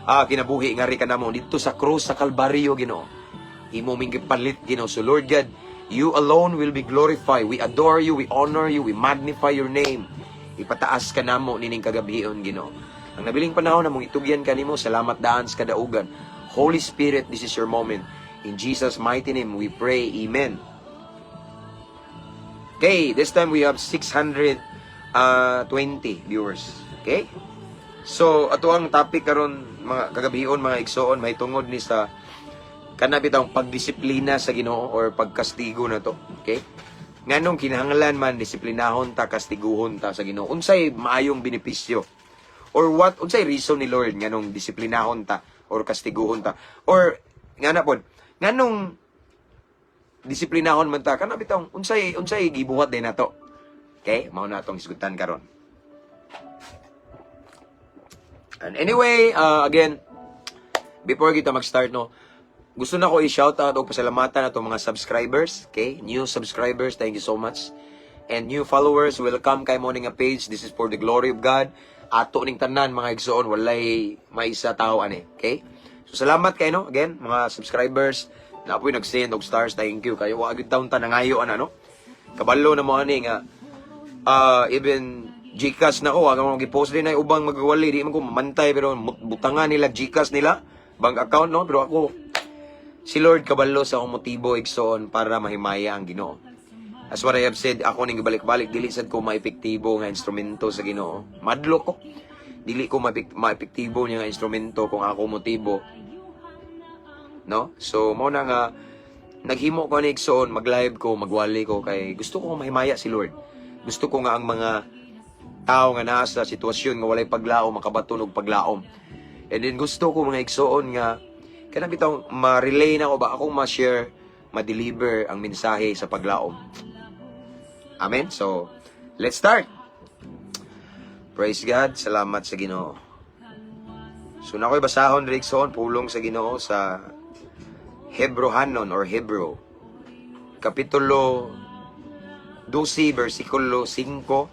Ah, kinabuhi nga ri kanamo didto sa krus sa Kalbaryo, Ginoo. Imo ming gipalit, Ginoo. So Lord God, you alone will be glorified. We adore you, we honor you, we magnify your name. Ipataas ka namo nining kagabhion, Ginoo. Ang nabiling panahon namong itugyan kanimo, salamat daan sa kadaugan. Holy Spirit, this is your moment. In Jesus' mighty name we pray. Amen. Okay, this time we have 620 viewers. Okay? So, ato ang topic karon mga kagabhion, mga igsoon, may tungod ni sa kana bitawng pagdisiplina sa Ginoo or pagkastigo na to. Okay? Nganong kinahanglan man disiplinahon ta, kastiguhon ta sa Ginoo? Unsay maayong benepisyo? Or what unsay reason ni Lord nganong disiplinahon ta or kastiguhon ta? Or ngana pod, nganong disiplinahon man ta, kana bitawng unsay gibuhat din nato? Okay? Mao na atong hisgutan karon. And anyway, again, before kita mag-start, no, gusto na ko i-shout out o pasalamatan atong mga subscribers, okay? New subscribers, thank you so much. And new followers, welcome kay mo nga page. This is for the glory of God. Ato ning tanan, mga igsoon, walay maisa tao ani, okay? So salamat kay, no, again, mga subscribers. Na po'y nag-send og stars, thank you. Kayo wa gyud taon ta nangayo ana, no. Kabalo na mo ani nga even GCash na ko, ang mga gi-post din ay ubang magwali, di man ko mamantay, pero butangan nila GCash nila, bank account, no, pero ako si Lord kabalo sa akong motibo, igsoon, para mahimaya ang Ginoo. As what I have said, ako ning gibalik-balik, dili sad ko maepektibo nga instrumento sa Ginoo. Madlo ko. Dili ko maepektibo niya nga instrumento kung ako motibo. No? So mo na nga naghimo ko ni, igsoon, mag-live ko, magwali ko kay gusto ko mahimaya si Lord. Gusto ko nga ang mga tao nga naa sa sitwasyon nga walay paglaom makabaton og paglaom. And then gusto ko, mga igsoon, nga kanang bitawng ma-relay na ko ba akong ma-share, ma-deliver ang mensahe sa paglaom. Amen. So, let's start. Praise God. Salamat sa Ginoo. So, na ako'y basahon diri, igsoon, pulong sa Ginoo sa Hebrohanon or Hebrew. Kapitulo 12, versikulo 5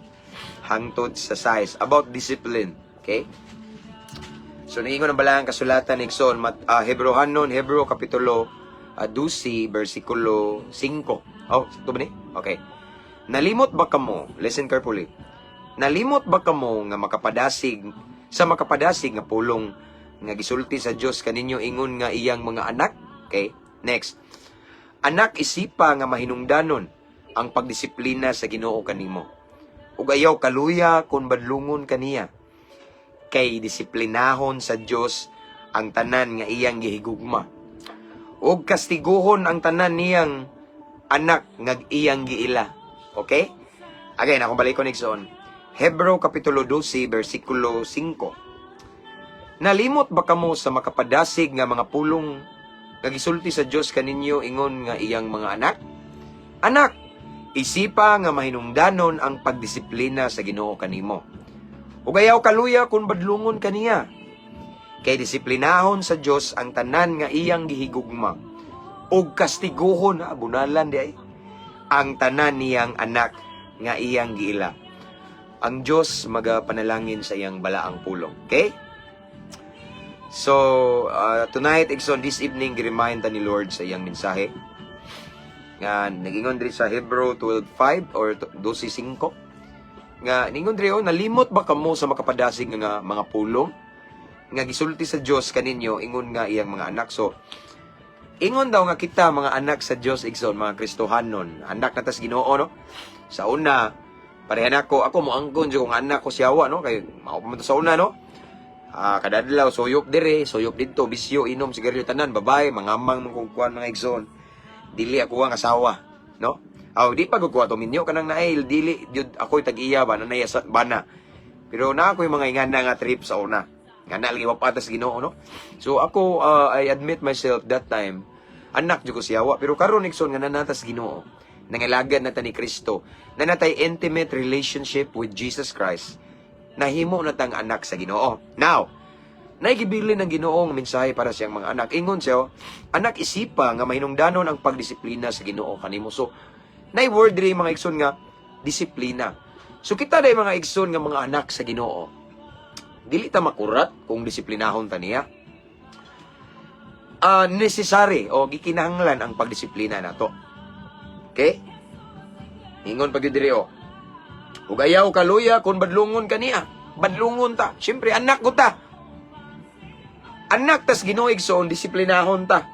hangtod sa 6 about discipline. Okay? So, naingon ang balaan kasulatan, igsoon, Hebrohanon, Hebrew, Kapitulo 12, versikulo 5. Oh, sakto ba ni? Okay. Nalimot ba kamo? Listen carefully. Nalimot ba kamo nga makapadasig sa makapadasig nga pulong nga gisulti sa Dios kaninyo ingon nga iyang mga anak? Okay? Next. Anak, isipa nga mahinungdanon ang pagdisiplina sa Ginoo kanimo. Ug ayaw kaluya kung badlungon kaniya. Kay disiplinahon sa Dios ang tanan nga iyang gihigugma. Ug kastiguhon ang tanan niyang anak nga iyang giila. Okay? Again, akong balikon, igsoon. Hebreo Kapitulo 12, versikulo 5. Nalimot ba kamo sa makapadasig nga mga pulong nga gisulti sa Dios kaninyo ingon nga iyang mga anak? Anak, isipa nga mahinungdanon ang pagdisiplina sa Ginoo kanimo. Ug ayaw kaluya kung badlungon kaniya. Kay disiplinahon sa Dios ang tanan nga iyang gihigugma. Ug kastiguhon na bunalan di ay ang tanan niyang anak nga iyang giila. Ang Dios magapanalangin sa iyang balaang pulong. Okay? So, tonight, igsoon, this evening, gi-remind ta ni Lord sa iyang mensahe. Nga, nagingon diri sa Hebrew 12:5 or 12:5. Nga, ningon diri, oh, nalimot ba kamo sa makapadasig nga mga pulong nga gisulti sa Dios kaninyo ingon nga iyang mga anak? So, ingon daw nga kita mga anak sa Dios, igsoon, mga Kristohanon, anak na tas Ginoo, no? Sa una, Pareha nako, ako mo angkon jud kung anak ko sa yawa, no? Kay mao pa man to sa una, no? Ah, kada adlaw suyop dire, suyop didto, bisyo, inom sigarilyo tanan, babae, mangamang man kung kuan, mga igsoon. Dili ako ang asawa, no? Aw, di pa gud ko ato minyo kanang naay dili jud ako'y tag-iya ba nanay sa bana. Pero na ako'y mga ingana nga trip sa una. Nga na lagi wapatas Ginoo, no? So ako, I admit myself that time anak jud ko sa yawa, pero karon, igsoon, nga naa na ta sa Ginoo. Nangalagad na ta ni Kristo. Naa na tay intimate relationship with Jesus Christ. Nahimo na tang anak sa Ginoo. Now, naigibilin ng Ginoo ang mensahe para siyang mga anak. Ingon siya, oh, "Anak, isipa nga mahinungdanon ang pagdisiplina sa Ginoo kanimo." So, nay word diri, mga igsoon, nga disiplina. So kita day, mga igsoon, nga mga anak sa Ginoo. Dili ta makurat kung disiplinahon ta niya. Ah, necessary o gikinahanglan ang pagdisiplina nato. Okay? Ingon pag diri oh. "Ug ayaw kaluya kung badlungon kaniya." Badlungon ta. Siyempre anak ko ta. Anak tas Ginoo, igsoon, disiplinahon ta.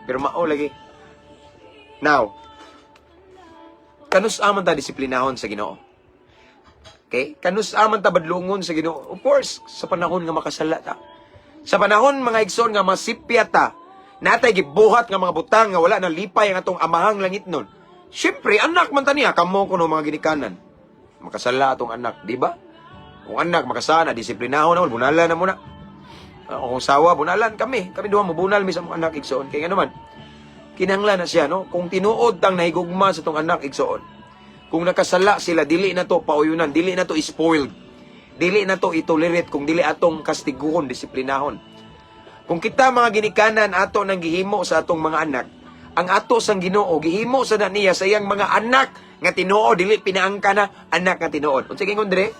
Pero mao lagi. Now, kanus-a man ta disiplinahon sa Ginoo? Okay? Kanus-a man ta badlungon sa Ginoo? Of course, sa panahon nga makasala ta. Sa panahon, mga igsoon, nga masipya ta, natay gibuhat nga mga butang nga wala na lipay ang atong amahang langitnon. Siyempre, anak man ta niya, kamo kuno mga ginikanan. Makasala atong anak, di ba? Kung anak makasala, disiplinahon na, bunalan na muna. Kung sawa, bunalan kami. Kami duha mobunal mi sa mga anak, igsoon. Kaya nga naman, kinahanglan na siya, no? Kung tinuod tang nahigugma sa tong anak, igsoon. Kung nakasala sila, dili na to pauyunan, dili na to spoiled. Dili na to itolerate kung dili atong kastiguhon, disiplinahon. Kung kita mga ginikanan ato nang gihimo sa atong mga anak, ang ato sang Ginoo gihimo sa na niya sa iyang mga anak nga tinuod, dili pinaangka na anak nga tinuod. Unsa ingon dire?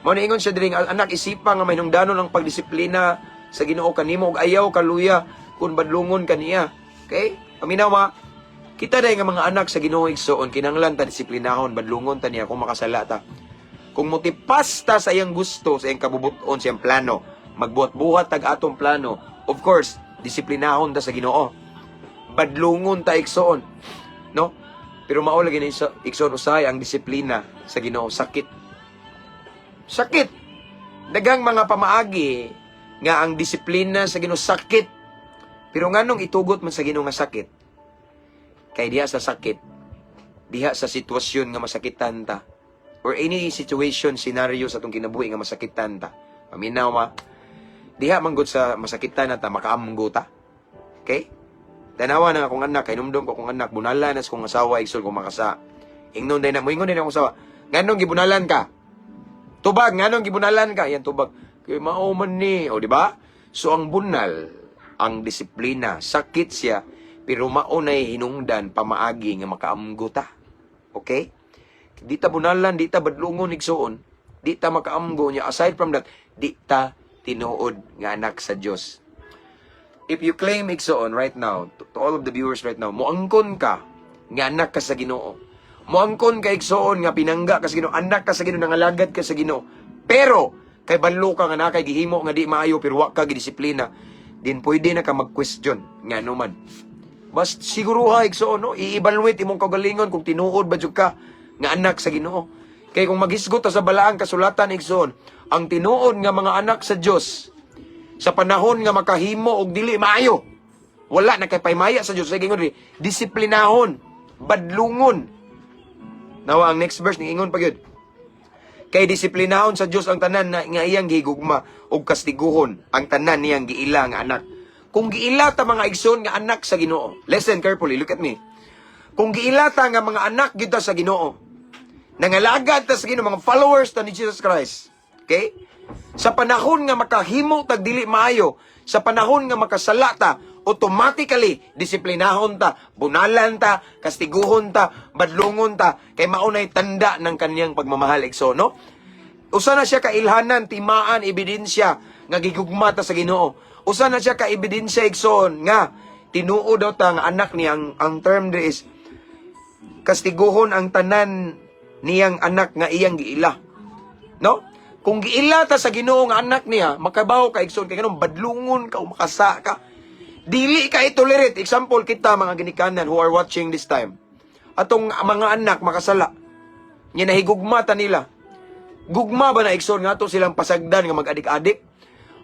Mao na ingon siya diri nga, "Anak, isipa nga mahinungdanon ang pagdisiplina sa Ginoo kanimo ug ayaw kaluya kung badlungon kaniya." Okay? Paminaw ma. Kita dahil nga mga anak sa Ginoo, igsoon, kinahanglan ta disiplinahon, badlungon ta niya kung makasala ta. Kung motipas ta sa iyang gusto, sa iyang kabubuton, sa iyang plano, magbuhat-buhat tag atong plano, of course, disiplinahon ta sa Ginoo. Badlungon ta, igsoon. No? Pero mao lagi na isa, igsoon, usahay ang disiplina sa Ginoo, sakit. Sakit. Daghang mga pamaagi nga ang disiplina sa Ginoo sakit. Pero nganong itugot man sa Ginoo nga sakit? Kay diha sa sakit, diha sa sitwasyon nga masakitan ta, or any situation, scenario sa atong kinabuhi nga masakitan ta. Paminaw ma. Diha manggod sa masakitan na ta, makaamgo ta. Okay? Tanawa na akong anak, kay numdum ko akong anak, bunalan na sa kong asawa, igsoon, kung makasa. Ingnon din na, moingon din akong asawa, "Nganong gibunalan ka?" Tubag, "Nganong gibunalan ka?" Yan tubag. "Kay mao man ni," o di ba? So ang bunal, ang disiplina, sakit siya, pero mao nay hinungdan pamaagi nga makaamgo ta. Okay? Di ta bunalan, di ta badlungon, igsoon. Di ta makaamgo niya. Aside from that, di ta tinuod nga anak sa Dios. If you claim, igsoon, right now, to all of the viewers right now, moangkon ka nga anak ka sa Ginoo. Moangkon ka, igsoon, nga pinangga ka sa Ginoo, anak ka sa Ginoo, nangalagad ka sa Ginoo. Pero kay balo ka nga naa kay gihimo nga di maayo pero wa ka gidisiplina, din pwede na ka mag-question nga man. Bas siguro ha, igsoon, no, i-evaluate imong kaugalingon kung tinuod ba jud ka nga anak sa Ginoo. Kay kung maghisgot ta sa balaang kasulatan, igsoon, ang tinuod nga mga anak sa Dios sa panahon nga makahimo og dili maayo, wala na kay paymaya sa Dios. Sige, ingon diri, disiplinahon, badlungon. Nawa ang next verse ni ingon pa gyud. "Kay disiplinahon sa Dios ang tanan na nga iyang gihigugma ug kastiguhon ang tanan niyang giila nga anak." Kung giila ta, mga igsoon, nga anak sa Ginoo. Listen carefully, look at me. Kung giila ta nga mga anak gyud ta sa Ginoo, nangalagad ta sa Ginoo, mga followers ta ni Jesus Christ. Okay? Sa panahon nga makahimo tag dili maayo, sa panahon nga makasala ta, automatically disiplinahon ta, bunalan ta, kastiguhon ta, badlungon ta, kay mao nay tanda ng kaniyang pagmamahal, igsoon, no? Usa na siya ka ilhanan, timaan, ebidensya nga gigugma ta sa Ginoo. Usa na siya ka ebidensya, igsoon, nga tinuod daw ta nga anak niya. Ang term there is kastiguhon ang tanan niyang anak nga iyang giila. No? Kung giila ta sa Ginoo nga anak niya, makabaw ka, igsoon, kay ganun badlungon ka o makasa ka. Dili ka i-tolerate. Example, kita mga ginikanan who are watching this time. Atong mga anak makasala. Nya nahigugma ta nila. Gugma ba na, igsoon, nga ato silang pasagdan nga mag-adik-adik?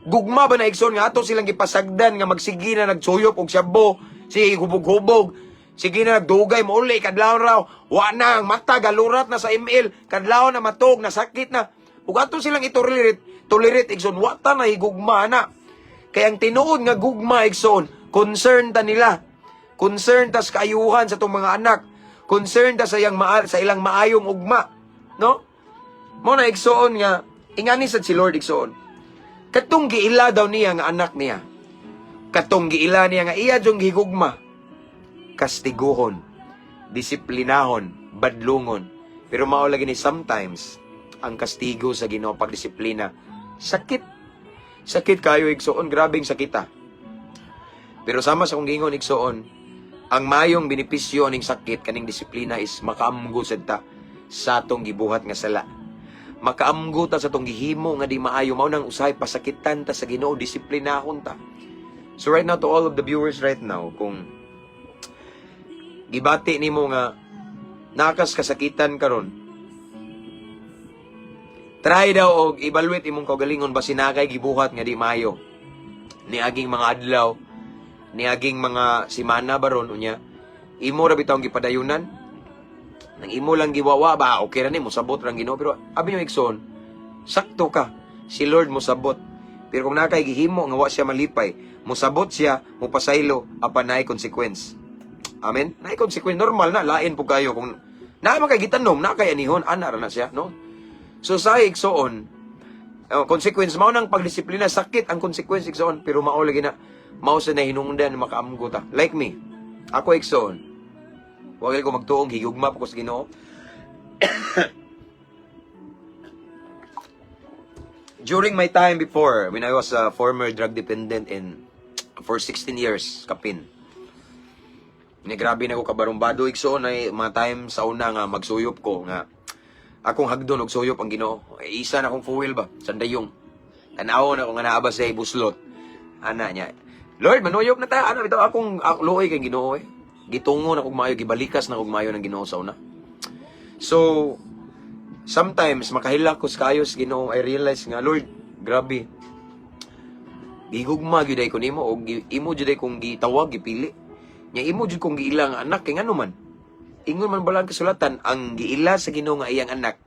Gugma ba na, igsoon, nga ato silang gipasagdan nga magsige na nagsuyop og shabu, sige hubog-hubog, sige na nagdugay mo uli kadlawon raw, wa na ang mata galurat na sa ML, kadlawon na matog, nasakit na. Ug ato silang itolerate, tolerate, igsoon, wa ta na higugma na. Kay ang tinuod nga gugma, igsoon, concern ta nila. Concern ta sa kaayuhan sa atong mga anak. Concern ta sa ilang maayong ugma, no? Mao na, igsoon, nga ingani sad si Lord, igsoon. Katong giila daw niya nga anak niya. Katong giila niya nga iya jung gihigugma. Kastiguhon, disiplinahon, badlungon. Pero mao lagi ni sometimes ang kastigo sa Ginoo, pagdisiplina, sakit. Sakit kayo, igsoon, grabeng sakita. Pero sama sa kong gingon, igsoon, ang mayong benepisyo ning sakit kaning disiplina is makaamgo sad ta sa atong gibuhat nga sala. Makaamgo ta sa atong gihimo nga di maayo. Mao nang usahay pasakitan ta sa Ginoo, disiplinahon ta. So right now, to all of the viewers right now, kung gibati nimo nga nakas kasakitan karon, try daw og evaluate imong kaugalingon basin naa kay gibuhat nga di maayo niaging mga adlaw, niaging mga simana baron. Unya imo ra bitawng gipadayunan nang imo lang giwawa ba, okay ra ni, mosabot rang Ginoo. Pero abi nyo, igsoon, sakto ka, si Lord mosabot. Pero kung naa kay gihimo nga wa siya malipay, mosabot siya, mopasaylo, apan naay consequence. Amen. Naay consequence, normal na, lain po kayo kung naa man kay gitanom, naa kay anihon, ana ra na siya, no? So sa igsoon, consequence mao nang pagdisiplina, sakit ang consequence, igsoon, pero mao lagi na mao sa nahinungdan makaamgo ta. Like me, ako, igsoon, wag ko magtuong higugma pa ko sa Ginoo. During my time before, when I was a former drug dependent in for 16 years, kapin. Ni grabe na ko kabarumbado, igsoon, ay mga time sa una nga magsuyop ko nga akong hagdon og suyop ang Ginoo. Eh, isa na akong fuel ba, sandayong. Tanaw na ko nga naa ba sa buslot. Ana niya. Lord, manuyop na ta. Ana bitaw akong luoy kay Ginoo eh. Gitungo na kog maayo, gibalikas na kog maayo ng Ginoo sa una. So, sometimes makahilak ko sa kayo sa Ginoo, I realize nga, Lord, grabe. Gigugma gyud ay ko nimo og imo jud ay kong gitawag, gipili. Nya imo jud kong giila nga anak kay ngano man. Ingon man bala ang kasulatan, ang giila sa Ginoo nga iyang anak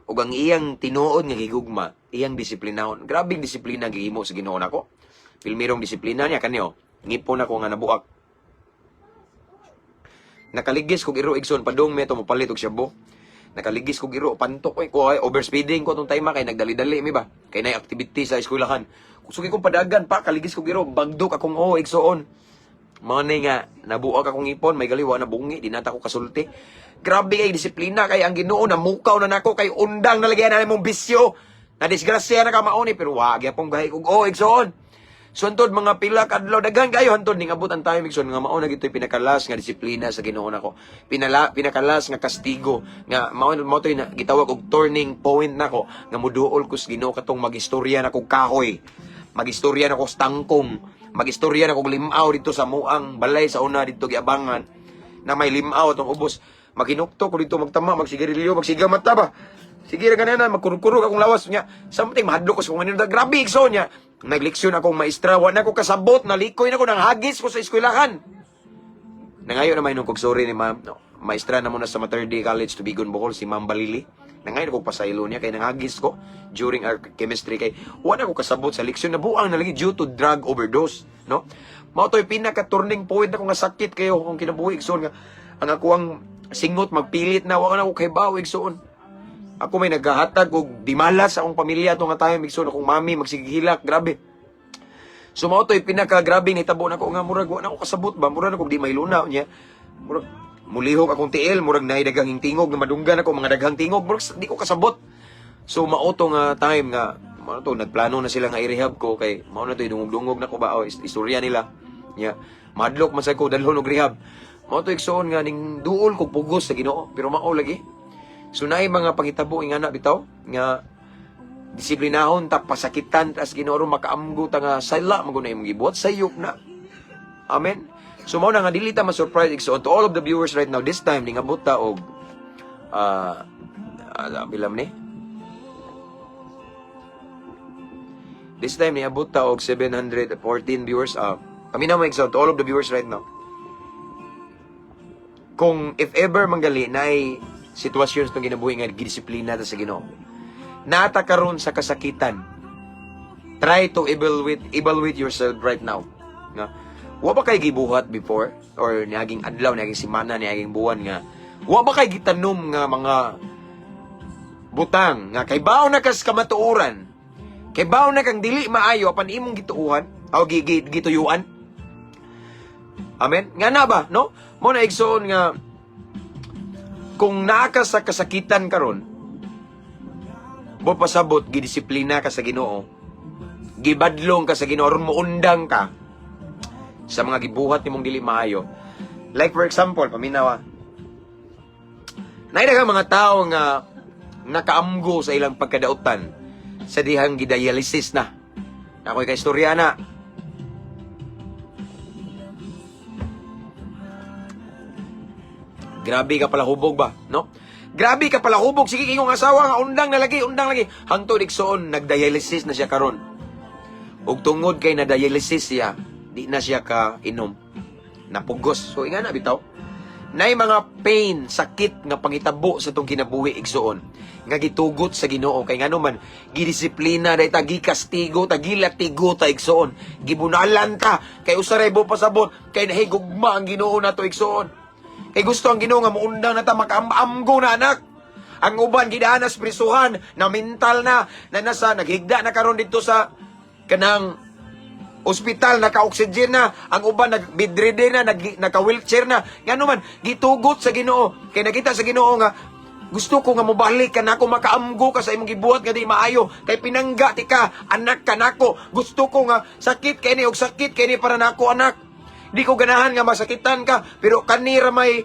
ug ang iyang tinuod nga gigugma, iyang disiplinahon. Grabing disiplina gihimo sa Ginoo nako. Pilmirong disiplina niya kanyo. Ngipon ako nga nabuak. Nakaligis kog iro, igsoon, padung mi to mopalit og shabu. Nakaligis kog iro, pantok ko ay overspeeding ko tong time kay nagdali-dali mi ba. Kay nay activity sa eskwelahan. Sugi kong padagan pa, kaligis kog iro, bagdok akong oh, igsoon. Mao ni nga nabuak akong ipon, may galiwa na bungi, di nata ko kasulti. Grabe kay disiplina kay ang Ginoo namukaw na nako kay undang nalagyan na imong bisyo. Na disgrasya na ka mauni pero wa gyapon gahi kog oh, igsoon. So hantod mga pila ka adlaw, daghan kayo hantod ningabot ang time, igsoon, nga mao na gito'y pinakalas nga disiplina sa Ginoo nako. Pinakalas nga kastigo nga mao mao to'y na, gitawag og turning point nako nga muduol ko sa Ginoo katong magistorya na kog kahoy. Magistorya na ko sa tangkong, magistorya na kog limaw dito sa muang balay sa una dito giabangan na may limaw atong ubos. Maginukto ko dito magtama, magsigarilyo, magsiga mata ba. Sige ra ganana, magkurog-kurog akong lawas niya. Something mahadlok ko sa kung ano. Grabe, igsoon niya. Nagleksyon akong maestra, wa na ko kasabot, nalikoy na ko, nanghagis ko sa eskwelahan. Nangayo na may nung kog sorry ni ma'am. No, maestra na muna sa Mater Dei College, Tubigon, Bohol, si Ma'am Balili. Nangayo na kog pasaylo niya kay nanghagis ko during our chemistry kay wa na ko kasabot sa leksyon, nabuang na lagi due to drug overdose, no? Mao to'y pinaka turning point ako nga sakit kayo kung kinabuhi, igsoon, nga ang ako ang singot magpilit na wa na ko kay baw, igsoon. Ako may naghahatag og dimala sa akong pamilya ato nga time, igsoon, akong mami magsigihilak, grabe. So mao to'y pinaka grabe nahitabo nako nga murag wa na ko kasabot ba, murag na kog di mahiluna niya. Murag mulihok akong tiil, murag naay daghang tingog nga madunggan ako mga daghang tingog, murag di ko kasabot. So mao to nga time nga mao to nagplano na sila nga i-rehab ko kay mao na to dungog-dungog na ko ba o istorya nila. Nya madlok man sad ko dalhon og rehab. Mao to, igsoon, nga ning duol ko pugos sa Ginoo pero mao lagi. So naay mga pangitabo ingana bitaw nga disiplinahon ta, pasakitan tas Ginoo aron makaamgo ta nga sala man gud na imong gibuhat, sayop na. Amen. So mao na nga dili ta ma-surprise, igsoon. To all of the viewers right now, this time ningabot ta og Pila man ni? This time niabot ta og 714 viewers. Kami na mo, igsoon, to all of the viewers right now. Kung if ever manggali naay sitwasyon sa itong kinabuhi nga gidisiplina ta sa Ginoo. Nata karon sa kasakitan. Try to evaluate yourself right now. Nga wa ba kay gibuhat before or niaging adlaw, niaging semana, niaging buwan nga wa ba kay gitanom nga mga butang nga kay bawo na kas kamatuoran, kay bawo na kang dili maayo apan imong gituohan o gituyuan? Amen? Nga na ba, no? Mo na, igsoon, nga kung naa ka sa kasakitan karon, bo pasabot gidisiplina ka sa Ginoo, gibadlong ka sa Ginoo aron moundang ka sa mga gibuhat nimong dili maayo. Like for example, paminawa. Naay daghang mga tao nga nakaamgo sa ilang pagkadautan sa dihang gidialysis na. Ako'y kaistorya na. Grabe ka pala hubog ba, no? Grabe ka pala hubog. Sige, ingong asawa nga undang na lagi, undang lagi. Hangtod, igsoon, nagdialysis na siya karon. Ug tungod kay na dialysis siya, di na siya ka inom. Napugos. So inga na bitaw. Nay mga pain, sakit nga pangitabo sa tong kinabuhi, igsoon, nga gitugot sa Ginoo kay ngano man gidisiplina day ta, gikastigo ta, gilatigo ta, igsoon. Gibunalan ta kay usaray bo pasabot kay nahigugma ang Ginoo nato, igsoon. Kay gusto ang Ginoo nga muundang na ta, makaamgo na, anak. Ang uban gidanas prisuhan, na mental na, na nasa naghigda na karon dito sa kanang ospital, naka-oxygen na, ang uban nag bedridden na, naka-wheelchair na. Ngano man gitugot sa Ginoo kay nakita sa Ginoo nga gusto ko nga mobalik ka nako, makaamgo ka sa imong gibuhat nga di maayo kay pinangga ti ka, anak ka nako. Gusto ko nga sakit kay ni og sakit kay ni para nako, anak. Di ko ganahan nga masakitan ka, pero kanira may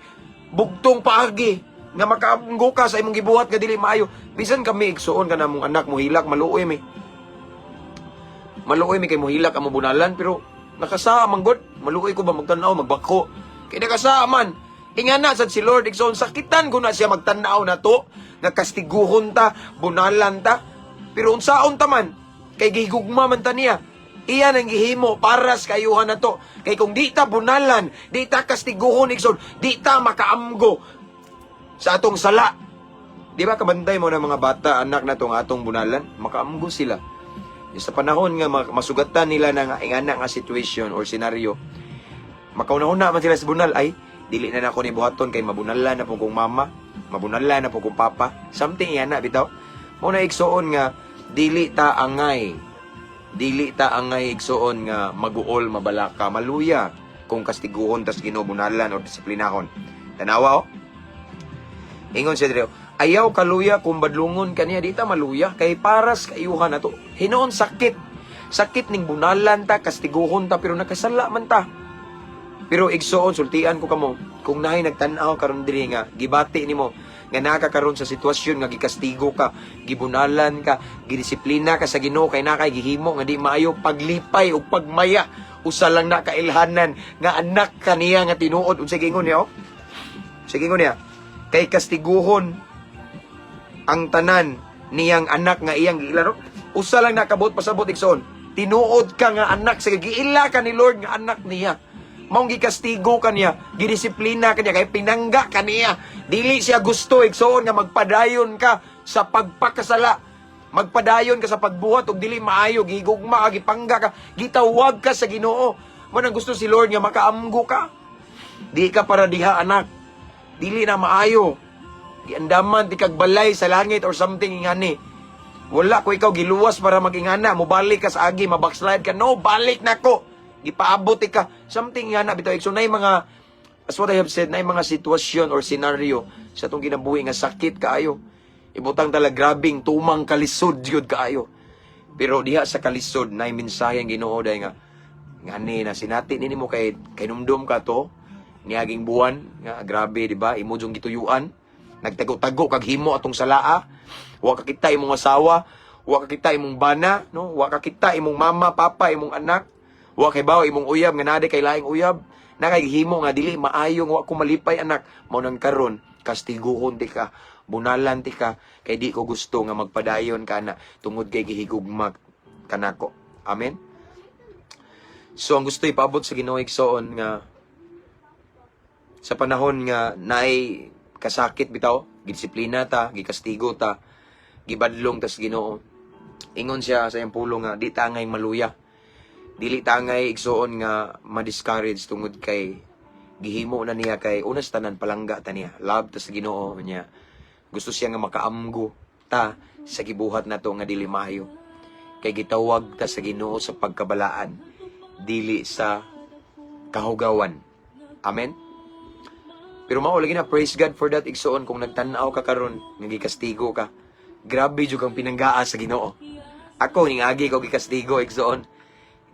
bugtong paagi nga makaamgo ka sa imong gibuhat nga dili maayo. Bisan kami, igsuon, ka na mong anak mo hilak, maluoy mi. Maluoy mi kay mohilak ang mabunalan, pero nakasaa man god. Maluoy ko ba magtan-aw magbako kay nakasaa man. Ingana sad si Lord, igsoon, sakitan ko na siya magtan-aw na to nga kastiguhon ta, bunalan ta, pero unsaon ta man kay gihigugma man ta niya. Iyan ang gihimo para sa kayuhan na to, kay kung di ta bunalan, di ta kastiguhon, igsoon, di ta makaamgo sa atong sala. Di ba kabantay mo ng mga bata, anak na tong atong bunalan, makaamgo sila. Sa panahon nga masugatan nila ng ingana nga situation or scenario, makauna-una man sila sa bunal, "Ay, dili na nako ni buhaton kay mabunalan na po kong mama, mabunalan na po kong papa." Something ingana bitaw. Mo na, igsoon, nga dili ta angay. Dili ta angay, igsoon, nga maguol, mabalaka, maluya kung kastiguhon tas Ginoo, bunalan o disiplinahon. Tanawa oh. Ingon si Adrio, "Ayaw kaluya kung badlungon kaniya." Di ta maluya kay paras kaayuhan na to. Hinuon sakit. Sakit ning bunalan ta, kastiguhon ta, pero nakasala man ta. Pero igsoon, sultian ko kamo, kung naay nagtan-aw karon diri nga gibati nimo nga naka karon sa sitwasyon nga gikastigo ka, gibunalan ka, gidisiplina ka sa Ginoo kay nakay gihimo nga di maayo, paglipay ug pagmaya, usa lang na kailhanan nga anak kaniya nga tinuod. Unsay gingon niya oh? Unsay gingon niya? Kay kastiguhon ang tanan niyang anak nga iyang giila, no? Usa lang nakabot pasabot, igsoon. Tinuod ka nga anak sa giila ka ni Lord nga anak niya. Maong gikastigo ka niya, gidisiplina ka niya kay pinangga ka niya. Dili siya gusto, igsoon, nga magpadayon ka sa pagpakasala. Magpadayon ka sa pagbuhat og dili maayo, gigugma ka, gipangga ka, gitawag ka sa Ginoo. Mo nang gusto si Lord nga makaamgo ka. Di ka para diha, anak. Dili na maayo. Giandaman ti kag balay sa langit or something ingani. Wala ko ikaw giluwas para magingana, mobalik ka sa agi, mabackslide ka. No, balik na ko. Gipaabot ka. Something nga na bitaw. So nay mga, as what I have said, nay mga sitwasyon or scenario sa atong kinabuhi nga sakit kaayo. Ibutang tala grabing tumang kalisod gyud kaayo. Pero diha sa kalisod nay mensahe ang Ginoo dahil nga ngani na sinati nini mo kay numdum ka to niaging buwan nga grabe, di ba, imo jung gituyuan, nagtago-tago kag himo atong salaa, wa ka kita imong asawa, wa ka kita imong bana, no, wa ka kita imong mama, papa, imong anak, wa kay bawo imong uyab nga naa kay laing uyab na kay himo nga dili maayo nga wa ko malipay, anak. Mao nang karon Kastiguhon tika, bunalan tika, kay di ko gusto nga magpadayon ka na tungod kay gihigugma kanako. Amen. So ang gusto ipaabot sa Ginoo, igsoon, nga sa panahon nga naay kasakit bitaw, gidisiplina ta, gikastigo ta, gibadlong tas Ginoo. Ingon siya sa iyang pulong nga di tangay maluya. Dili tangay, igsoon, nga ma-discourage tungod kay gihimo na niya, kay unas tanan palangga ta niya. Love ta sa Ginoo niya. Gusto siya nga makaamgo ta sa gibuhat nato nga dili maayo. Kay gitawag ta sa Ginoo sa pagkabalaan, dili sa kahugawan. Amen. Pero mao lagi na, praise God for that, igsoon, kung nagtan-aw ka karon nga gikastigo ka. Grabe jud kang pinanggaa sa Ginoo. Ako ning agi ko gikastigo, igsoon.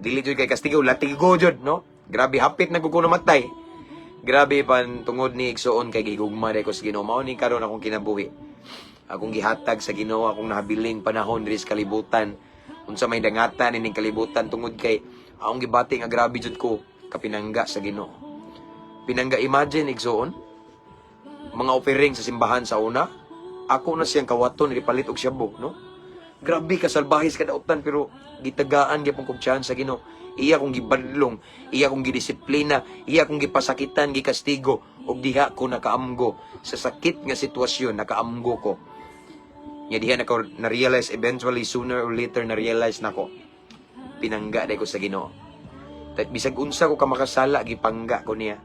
Dili jud kay kastigo, latigo jud, no? Grabe, hapit na ko namatay. Grabe pan tungod ni, igsoon, kay gigugma ko sa Ginoo. Mao ni karon akong kinabuhi. Akong gihatag sa Ginoo akong nahabiling panahon diri sa kalibutan. Unsa may dangatan ining kalibutan, tungod kay akong gibati nga grabe jud ko kapinangga sa Ginoo. Pinangga, imagine, igsoon, mga offering sa simbahan sa una, ako na siyang kawaton ipalit og shabu, no? Grabe ka salbahis kadautan, pero gitagaan gyapon kog chance sa Ginoo. Iya kong gibadlong, iya kong gidisiplina, iya kong gipasakitan, gikastigo, ug diha ko nakaamgo sa sakit nga sitwasyon, nakaamgo ko. Nya diha nako na-realize eventually, sooner or later na-realize nako. Pinangga day ko sa Ginoo. Bisag unsa ko ka makasala, gipangga ko niya.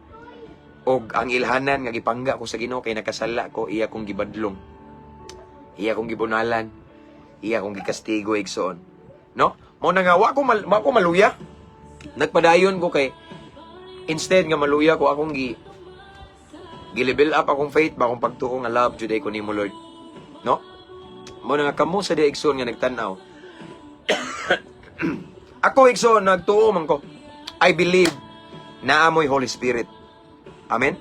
Og ang ilhanan nga gipangga ko sa Ginoo kay nakasala ko, iya kong gibadlong. Iya kong gibunalan. Iya kong gikastigo, igsoon. No? Mo na nga wa ko maluya. Nagpadayon ko kay instead nga maluya ko, akong gi level up akong faith ba, akong pagtuo nga love jud ko nimo, Lord. No? Mo na nga kamo sa di, igsoon, nga nagtan-aw. Ako, igsoon, nagtuo man ko. I believe naa mo'y Holy Spirit. Amen?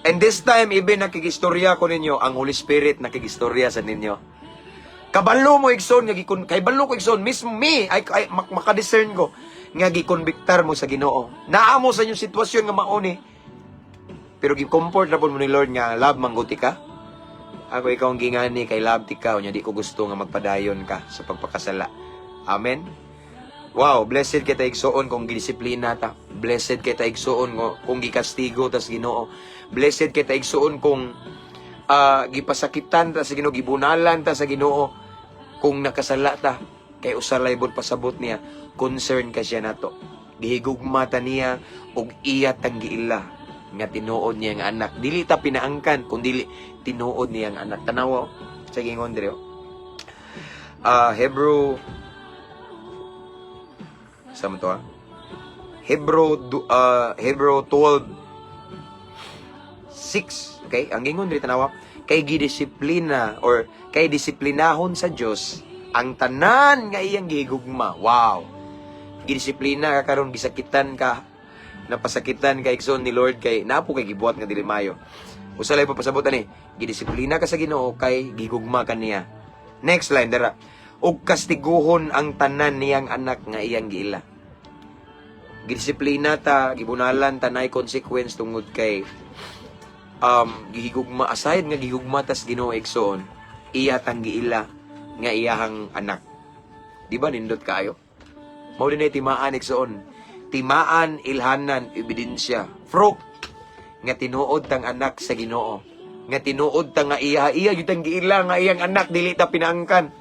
And this time, even nakigistorya ko ninyo, ang Holy Spirit nakigistorya sa ninyo. Kabalo mo, igsoon, nga gikon, kay balo ko, igsoon, mismo me, ay makadiscern ko, nga gikonbiktar mo sa Ginoo. Naa mo sa inyong sitwasyon nga mauni. Pero gi-comfort na po mo ni Lord nga love mangguti ka. Ako ikaw ang gingani kay love ti ka, unya di ko gusto nga magpadayon ka sa pagpakasala. Amen. Wow, blessed kita, igsoon, kung gidisiplina ta. Blessed kita, igsoon, kung gikastigo tas Ginoo. Blessed kita, igsoon, kung gipasakitan ta sa Ginoo, gibunalan ta sa Ginoo kung nakasala ta. Kay usa lay buot pasabot niya, concern ka siya nato. Gihigugma ta niya ug iya tang giila nga tinuod niya nga anak. Dili ta pinaangkan kun dili tinuod niya nga anak. Tanawa sa gingon diri, oh. Hebrew sa mo to ah? Hebrew 12:6. Okay? Ang gingon diri, tanawa, kay gidisiplina or kay disiplinahon sa Dios ang tanan nga iyang gihigugma. Wow. Gidisiplina ka karon, gisakitan ka, napasakitan ka, igsoon, ni Lord kay napo kay gibuhat nga dili mayo. Usa lay papasabot ani, gidisiplina ka sa Ginoo kay gigugma ka niya. Next line dara. Ug kastiguhon ang tanan niyang anak nga iyang giila. Gidisiplina ta, gibunalan ta, nay consequence tungod kay gihigugma, aside nga gihigugma tas Ginoo, igsoon, iya tang giila nga iyahang anak. Di ba nindot kaayo? Mao din ay timaan, igsoon. Timaan, ilhanan, ebidensya, proof nga tinuod tang anak sa Ginoo. Nga tinuod ta nga iya iya gyud tang giila nga iyang anak, dili ta pinaangkan.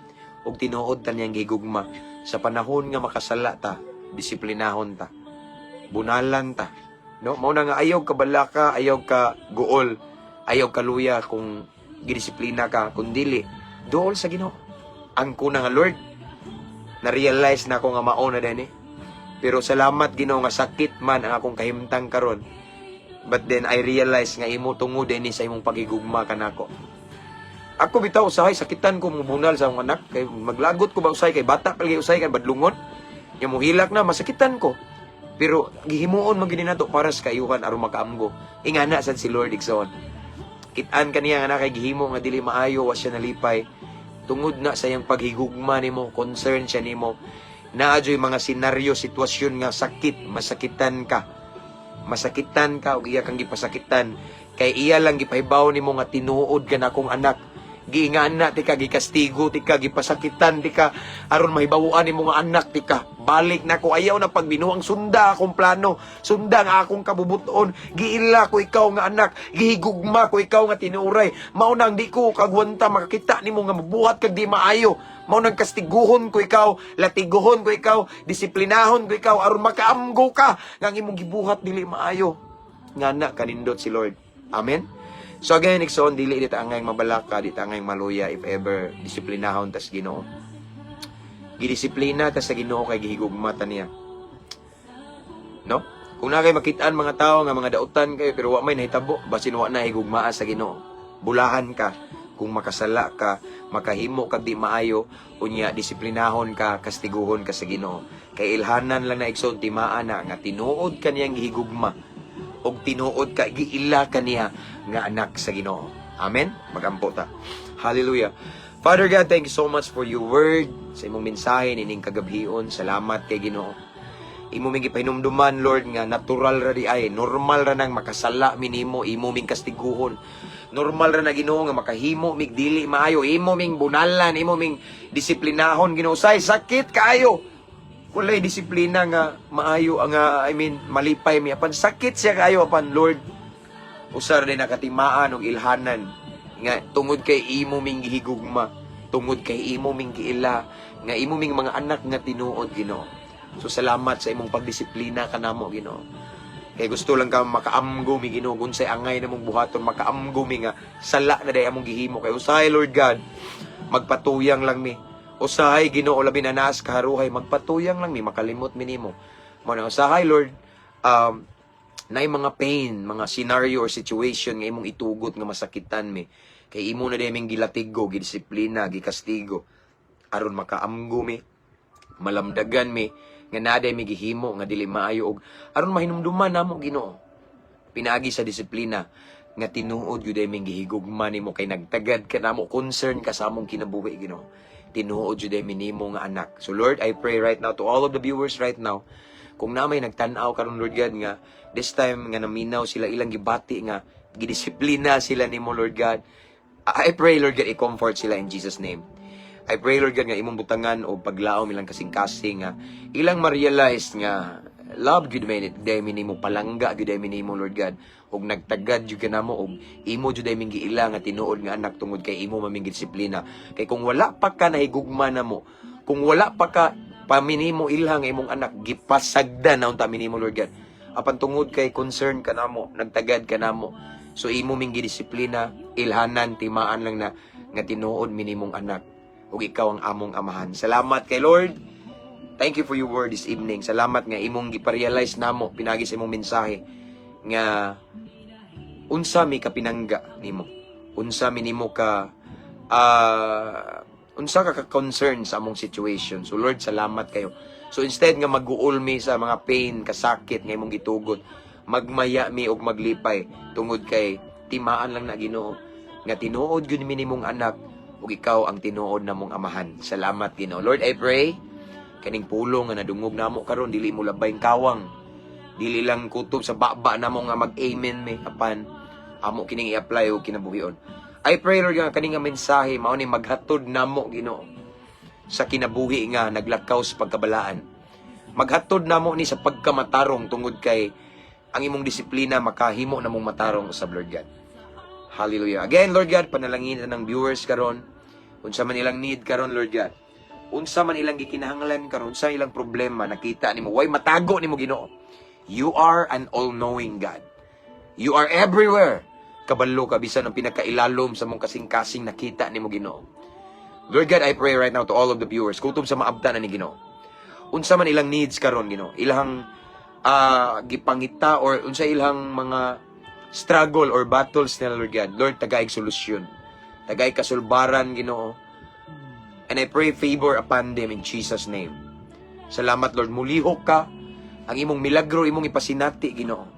Ug tinuod ta niyang gigugma. Sa panahon nga makasala ta, disiplinahon ta. Bunalan ta. No, mao na nga ayaw ka balaka, ayaw ka guol, ayaw ka luya kung gidisiplina ka, kung dili duol sa Ginoo. Ang kuna nga, "Lord, na-realize na ako nga mao na din eh. Pero salamat, Ginoo, nga sakit man ang akong kahimtang karon. But then I realize nga imo tungod din sa imong pagigugma kanako." Ako bitaw usahay sakitan ko mubunal sa akong anak kay maglagot ko ba usahay kay bata pa lagi usahay kay badlungon. Nya mohilak na, masakitan ko. Pero gihimuon man gini nato para sa kaayuhan aron makaamgo. Ingana sad si Lord, igsoon. Kit-an kaniya nga na kay gihimo nga dili maayo, wa siya nalipay. Tungod na sa iyang paghigugma nimo, concern siya nimo. Naa joy mga senaryo, sitwasyon nga sakit, masakitan ka. Masakitan ka og iya kang gipasakitan kay iya lang gipahibaw nimo nga tinuod ka na akong anak. Giingana tika, gikastigo tika, gipasakitan tika aron mahibaw-an nimo nga anak tika. Balik na ko, ayaw na pagbinuang, sunda akong plano, sunda ang akong kabubuton. Giila ko ikaw nga anak, gihigugma ko ikaw nga tinuray. Mao nang di ko kagwanta makakita nimo nga mabuhat kag di maayo. Mao nang kastiguhon ko ikaw, latiguhon ko ikaw, disiplinahon ko ikaw aron makaamgo ka nga ang imong gibuhat dili maayo. Nga na kanindot si Lord. Amen. So again, igsoon, dili di ta angay mabalaka, di ta angay maluya if ever disiplinahon tas Ginoo. Gidisiplina ta sa Ginoo kay gihigugma ta niya. No? Kung na kay makitaan mga tao nga mga dautan kayo pero wa may nahitabo, basin wa na higugmaa sa Ginoo. Bulahan ka kung makasala ka, makahimo kag di maayo, unya disiplinahon ka, kastiguhon ka sa Ginoo. Kay ilhanan lang na, igsoon, timaan na nga tinuod ka niyang gihigugma og tinuod ka giila ka niya nga anak sa Ginoo. Amen. Magampo ta. Hallelujah. Father God, thank you so much for your word, sa imong mensahe nining kagabhion. Salamat kay Ginoo. Imo ming gipahinumduman, Lord, nga natural ra di ay, normal ra nang makasala mi nimo, imo ming kastiguhon. Normal ra na, Ginoo, nga makahimo mig dili maayo, imo ming bunalan, imo ming disiplinahon, Ginoo. Say sakit kaayo. Walay disiplina nga maayo ang I mean, malipay mi apan sakit siya kaayo, apan Lord, usa ra din nakatimaan og ilhanan nga tungod kay imo ming gihigugma, tungod kay imo ming giila nga imo ming mga anak nga tinuod, Ginoo. So salamat sa imong pagdisiplina kanamo, Ginoo, kay gusto lang ka makaamgo mi, Ginoo, kung unsay angay namong buhaton, makaamgo mi nga sala na day among gihimo. Kay usahay, Lord God, magpatuyang lang mi. Usahay, Ginoo, labi na naas kaharuhay, magpatuyang lang mi, makalimot mi nimo. Mao na usahay, Lord, naay mga pain, mga scenario or situation nga imong itugot nga masakitan mi. Kay imo na ming gilatigo, gidisiplina, gikastigo aron makaamgo mi, malamdagan mi nga naday mi gihimo nga dili maayo og aron mahinumduman namo, Ginoo, pinaagi sa disiplina nga tinuod gyud ay ming gihigugma nimo kay nagtagad ka namo, concern ka sa among kinabuhi, Ginoo. Tinuod jud ay mi nimo nga anak. So Lord, I pray right now to all of the viewers right now, kung na may nagtan-aw karon, Lord God, nga this time nga naminaw sila, ilang gibati nga gidisiplina sila nimo, Lord God, I pray, Lord God, i-comfort sila in Jesus' name. I pray, Lord God, nga imong butangan og paglaom ilang kasing-kasing nga ilang ma-realize nga love gyud may day nimo, palangga gyud ay nimo, Lord God, ug nagtagad jud ka namo og imo jud ay ming giila nga tinuod nga anak tungod kay imo maming disiplina. Kay kung wala pa ka nahigugma namo, kung wala pa ka paminimo ilha nga imong anak, gipasagdan na unta minimo, Lord God. Apan tungod kay concern ka namo, nagtagad ka namo, so imo ming gidisiplina, ilhanan, timaan lang na nga tinuod minimong anak ug ikaw ang among amahan. Salamat kay Lord. Thank you for your word this evening. Salamat nga imong giparealize namo pinagi sa imong mensahe nga unsa mi kapinangga nimo. Unsa mi nimo ka unsa ka ka-concern sa among situation. So Lord, salamat kayo. So instead nga mag-uol mi sa mga pain, kasakit nga imong gitugot, magmaya mi og maglipay tungod kay timaan lang na, Ginoo, nga tinuod gyud mi nimong anak ug ikaw ang tinuod namong amahan. Salamat, Ginoo. Lord, I pray kaning pulong nga nadungog namo karon dili mo labay kawang. Dili lang kutob sa baba namo nga mag-amen mi apan amo kining i-apply og kinabuhion. I pray, Lord, nga kaning nga mensahe mao ni maghatod namo, Ginoo, sa kinabuhi nga naglakaw sa pagkabalaan. Maghatod namo ni sa pagkamatarong tungod kay ang imong disiplina makahimo namong matarong sa Lord God. Hallelujah. Again, Lord God, panalangin ng viewers karon. Unsa man ilang need karon, Lord God. Unsa man ilang gikinahanglan karon, unsa ilang problema, nakita nimo, way matago nimo, Ginoo. You are an all-knowing God. You are everywhere. Kabalo ka bisan ang pinakailalom sa mong kasing-kasing, nakita nimo, Ginoo. Lord God, I pray right now to all of the viewers, kutob sa maabta na ni Ginoo. Unsa man ilang needs karon, Ginoo. Ilang gipangita or unsa ilang mga struggle or battles nila, Lord God. Lord, tagaig solusyon. Tagaig kasulbaran, Ginoo. And I pray favor upon them in Jesus' name. Salamat, Lord. Mulihok ka. Ang imong milagro, imong ipasinati, Ginoo.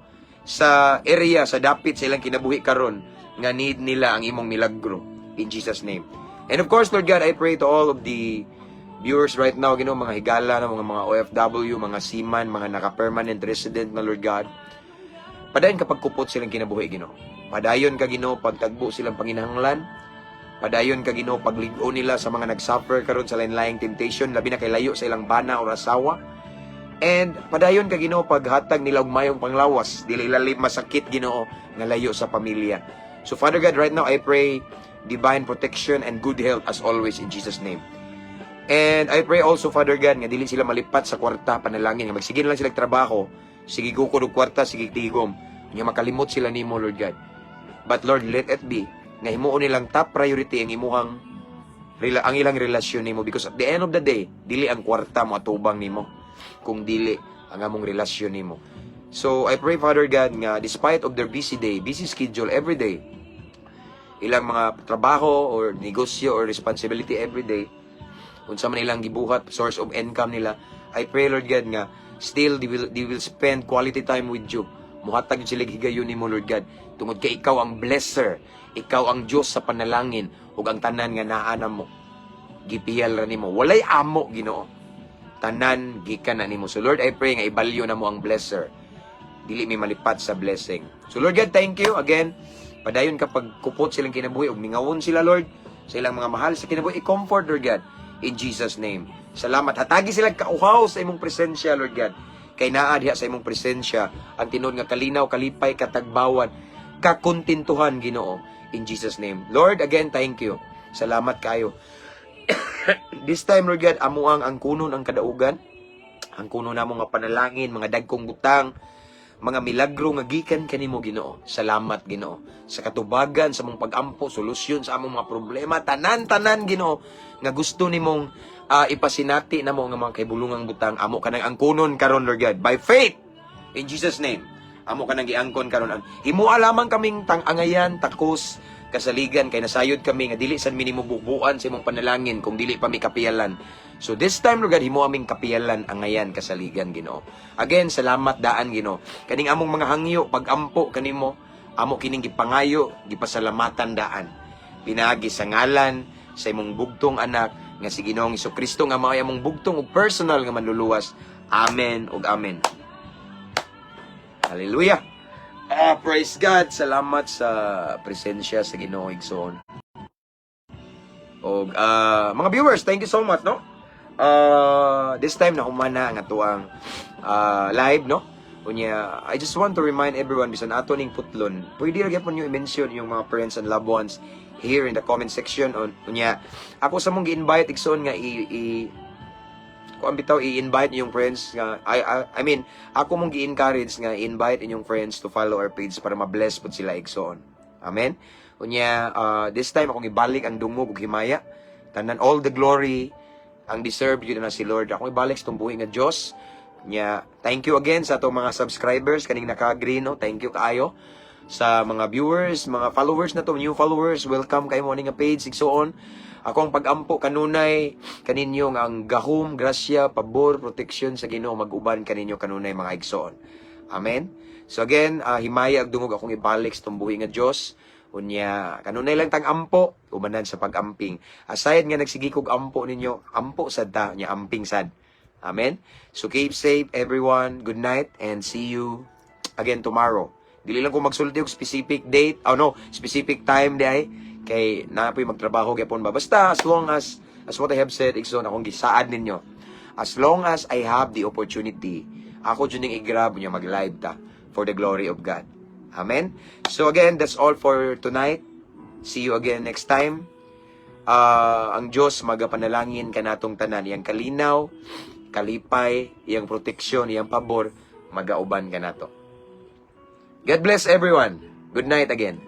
Sa area, sa dapit sa ilang kinabuhi karon nga need nila ang imong milagro. In Jesus' name. And of course, Lord God, I pray to all of the viewers right now, Ginoo, mga higala na mga OFW, mga seaman, mga naka-permanent resident na, Lord God. Padayon ka pagkupot silang kinabuhi, Ginoo. Padayon ka, Ginoo, pagtagbo silang panginahanglan. Padayon ka, Ginoo, paglig-on nila sa mga nag-suffer karon sa lain-laing temptation, labi na kay layo sa ilang bana or asawa. And padayon ka, Ginoo, paghatag nila og mayong panglawas, dili ilalim masakit, Ginoo, nga layo sa pamilya. So Father God, right now I pray divine protection and good health as always in Jesus' name. And I pray also, Father God, nga dili sila malipat sa kwarta, panalangin nga magsige na lang sila trabaho, sige gukod og kwarta, sige tigom, nga makalimot sila nimo, Lord God. But Lord, let it be nga himuon nilang top priority ang ilang relasyon nimo, because at the end of the day, dili ang kwarta mo atubang nimo kung dili ang among relasyon nimo. So I pray, Father God, nga despite of their busy day, busy schedule every day, ilang mga trabaho or negosyo or responsibility every day, unsa man ilang gibuhat, source of income nila, I pray, Lord God, nga still they will spend quality time with you. Muhatag yun sila higayon nimo, Lord God, tungod kay ikaw ang blesser, ikaw ang Dios sa panalangin, ug ang tanan nga naa namo gipiyal ra nimo. Walay amo, Ginoo, tanan gikan na nimo. So Lord, I pray nga ibalyo na mo ang blesser, dili mi malipat sa blessing. So Lord God, thank you again. Padayon ka pagkupot silang kinabuhi ug mingawon sila, Lord, sa ilang mga mahal sa kinabuhi, i-comfort, Lord God, in Jesus' name. Salamat. Hatagi sila kauhaw sa imong presensya, Lord God, kay naa diha sa imong presensya ang tinuod nga kalinaw, kalipay, katagbawan, kakontentuhan, Ginoo, in Jesus' name. Lord, again, thank you. Salamat kayo. This time, Lord God, amo ang kunon ang kadaugan. Ang kuno namo nga panalangin, mga dagkong butang, mga milagro nga gikan kanimo, Ginoo. Salamat, Ginoo, sa katubagan sa mong pagampo, solusyon sa among mga problema, tanan-tanan, Ginoo, nga gusto nimong ipasinati namo nga mga kahibulungang butang, amo kanang angkonon karon, Lord God, by faith in Jesus' name. Amo kanang giangkon karon. Himoa lamang kaming tang-angayan, takos, kasaligan kay nasayod kami nga dili sad mi nimo bubuan sa imong panalangin kung dili pa mi kapiyalan. So this time, Lord God, himo aming kapiyalan, angayan, kasaligan, Ginoo. Again, salamat daan, Ginoo. Kaning among mga hangyo, pagampo kanimo, amo kining gipangayo, gipasalamatan daan. Pinaagi sa ngalan sa imong bugtong anak nga si Ginoong Kristo nga mao'y among bugtong ug personal nga manluluwas. Amen ug amen. Hallelujah. Ah, praise God. Salamat sa presensya sa Ginoo, igsoon. Og mga viewers, thank you so much, no? This time na humana ang atuang live, no? Unya, I just want to remind everyone, bisan ato ning putlon, pwede ra gyapon niyo i-mention yung mga friends and loved ones here in the comment section. Unya, ako sa mong gi-invite, igsoon, nga i kuan bitaw, i-invite yung friends nga I mean, ako mong gi-encourage nga i-invite inyong friends to follow our page para ma-bless pud sila, igsoon. Amen. Unya, this time akong ibalik ang dungog ug himaya. Tanan, all the glory ang deserve yun na si Lord. Akong ibalik sa tumbuhi nga Dios. Nya, thank you again sa atong mga subscribers kaning naka-agree, no. Thank you kaayo sa mga viewers, mga followers na to, new followers, welcome kayo mo nga page, igsoon. Ako ang pag-ampo kanunay kaninyo nga ang gahom, grasya, pabor, protection sa Ginoo mag-uban kaninyo kanunay, mga igsoon. Amen. So again, himaya ug dungog akong ibalik sa tumbuhi nga Dios. Unya, kanunay lang tang ampo, ubanan sa pag-amping. Aside nga nagsige kog ampo ninyo, ampo sad ta, nya amping sad. Amen. So keep safe, everyone. Good night and see you again tomorrow. Dili lang ko magsulti og specific date, oh no, specific time di ay kay naa po'y magtrabaho gyapon ba. Basta as long as what I have said, igsoon, akong gisaad ninyo. As long as I have the opportunity, ako jud ning i-grab niyo, mag-live ta for the glory of God. Amen. So again, that's all for tonight. See you again next time. Ang Diyos magapanalangin kanatong tanan, iyang kalinaw, kalipay, iyang proteksyon, iyang pabor, magauban kanato. God bless everyone. Good night again.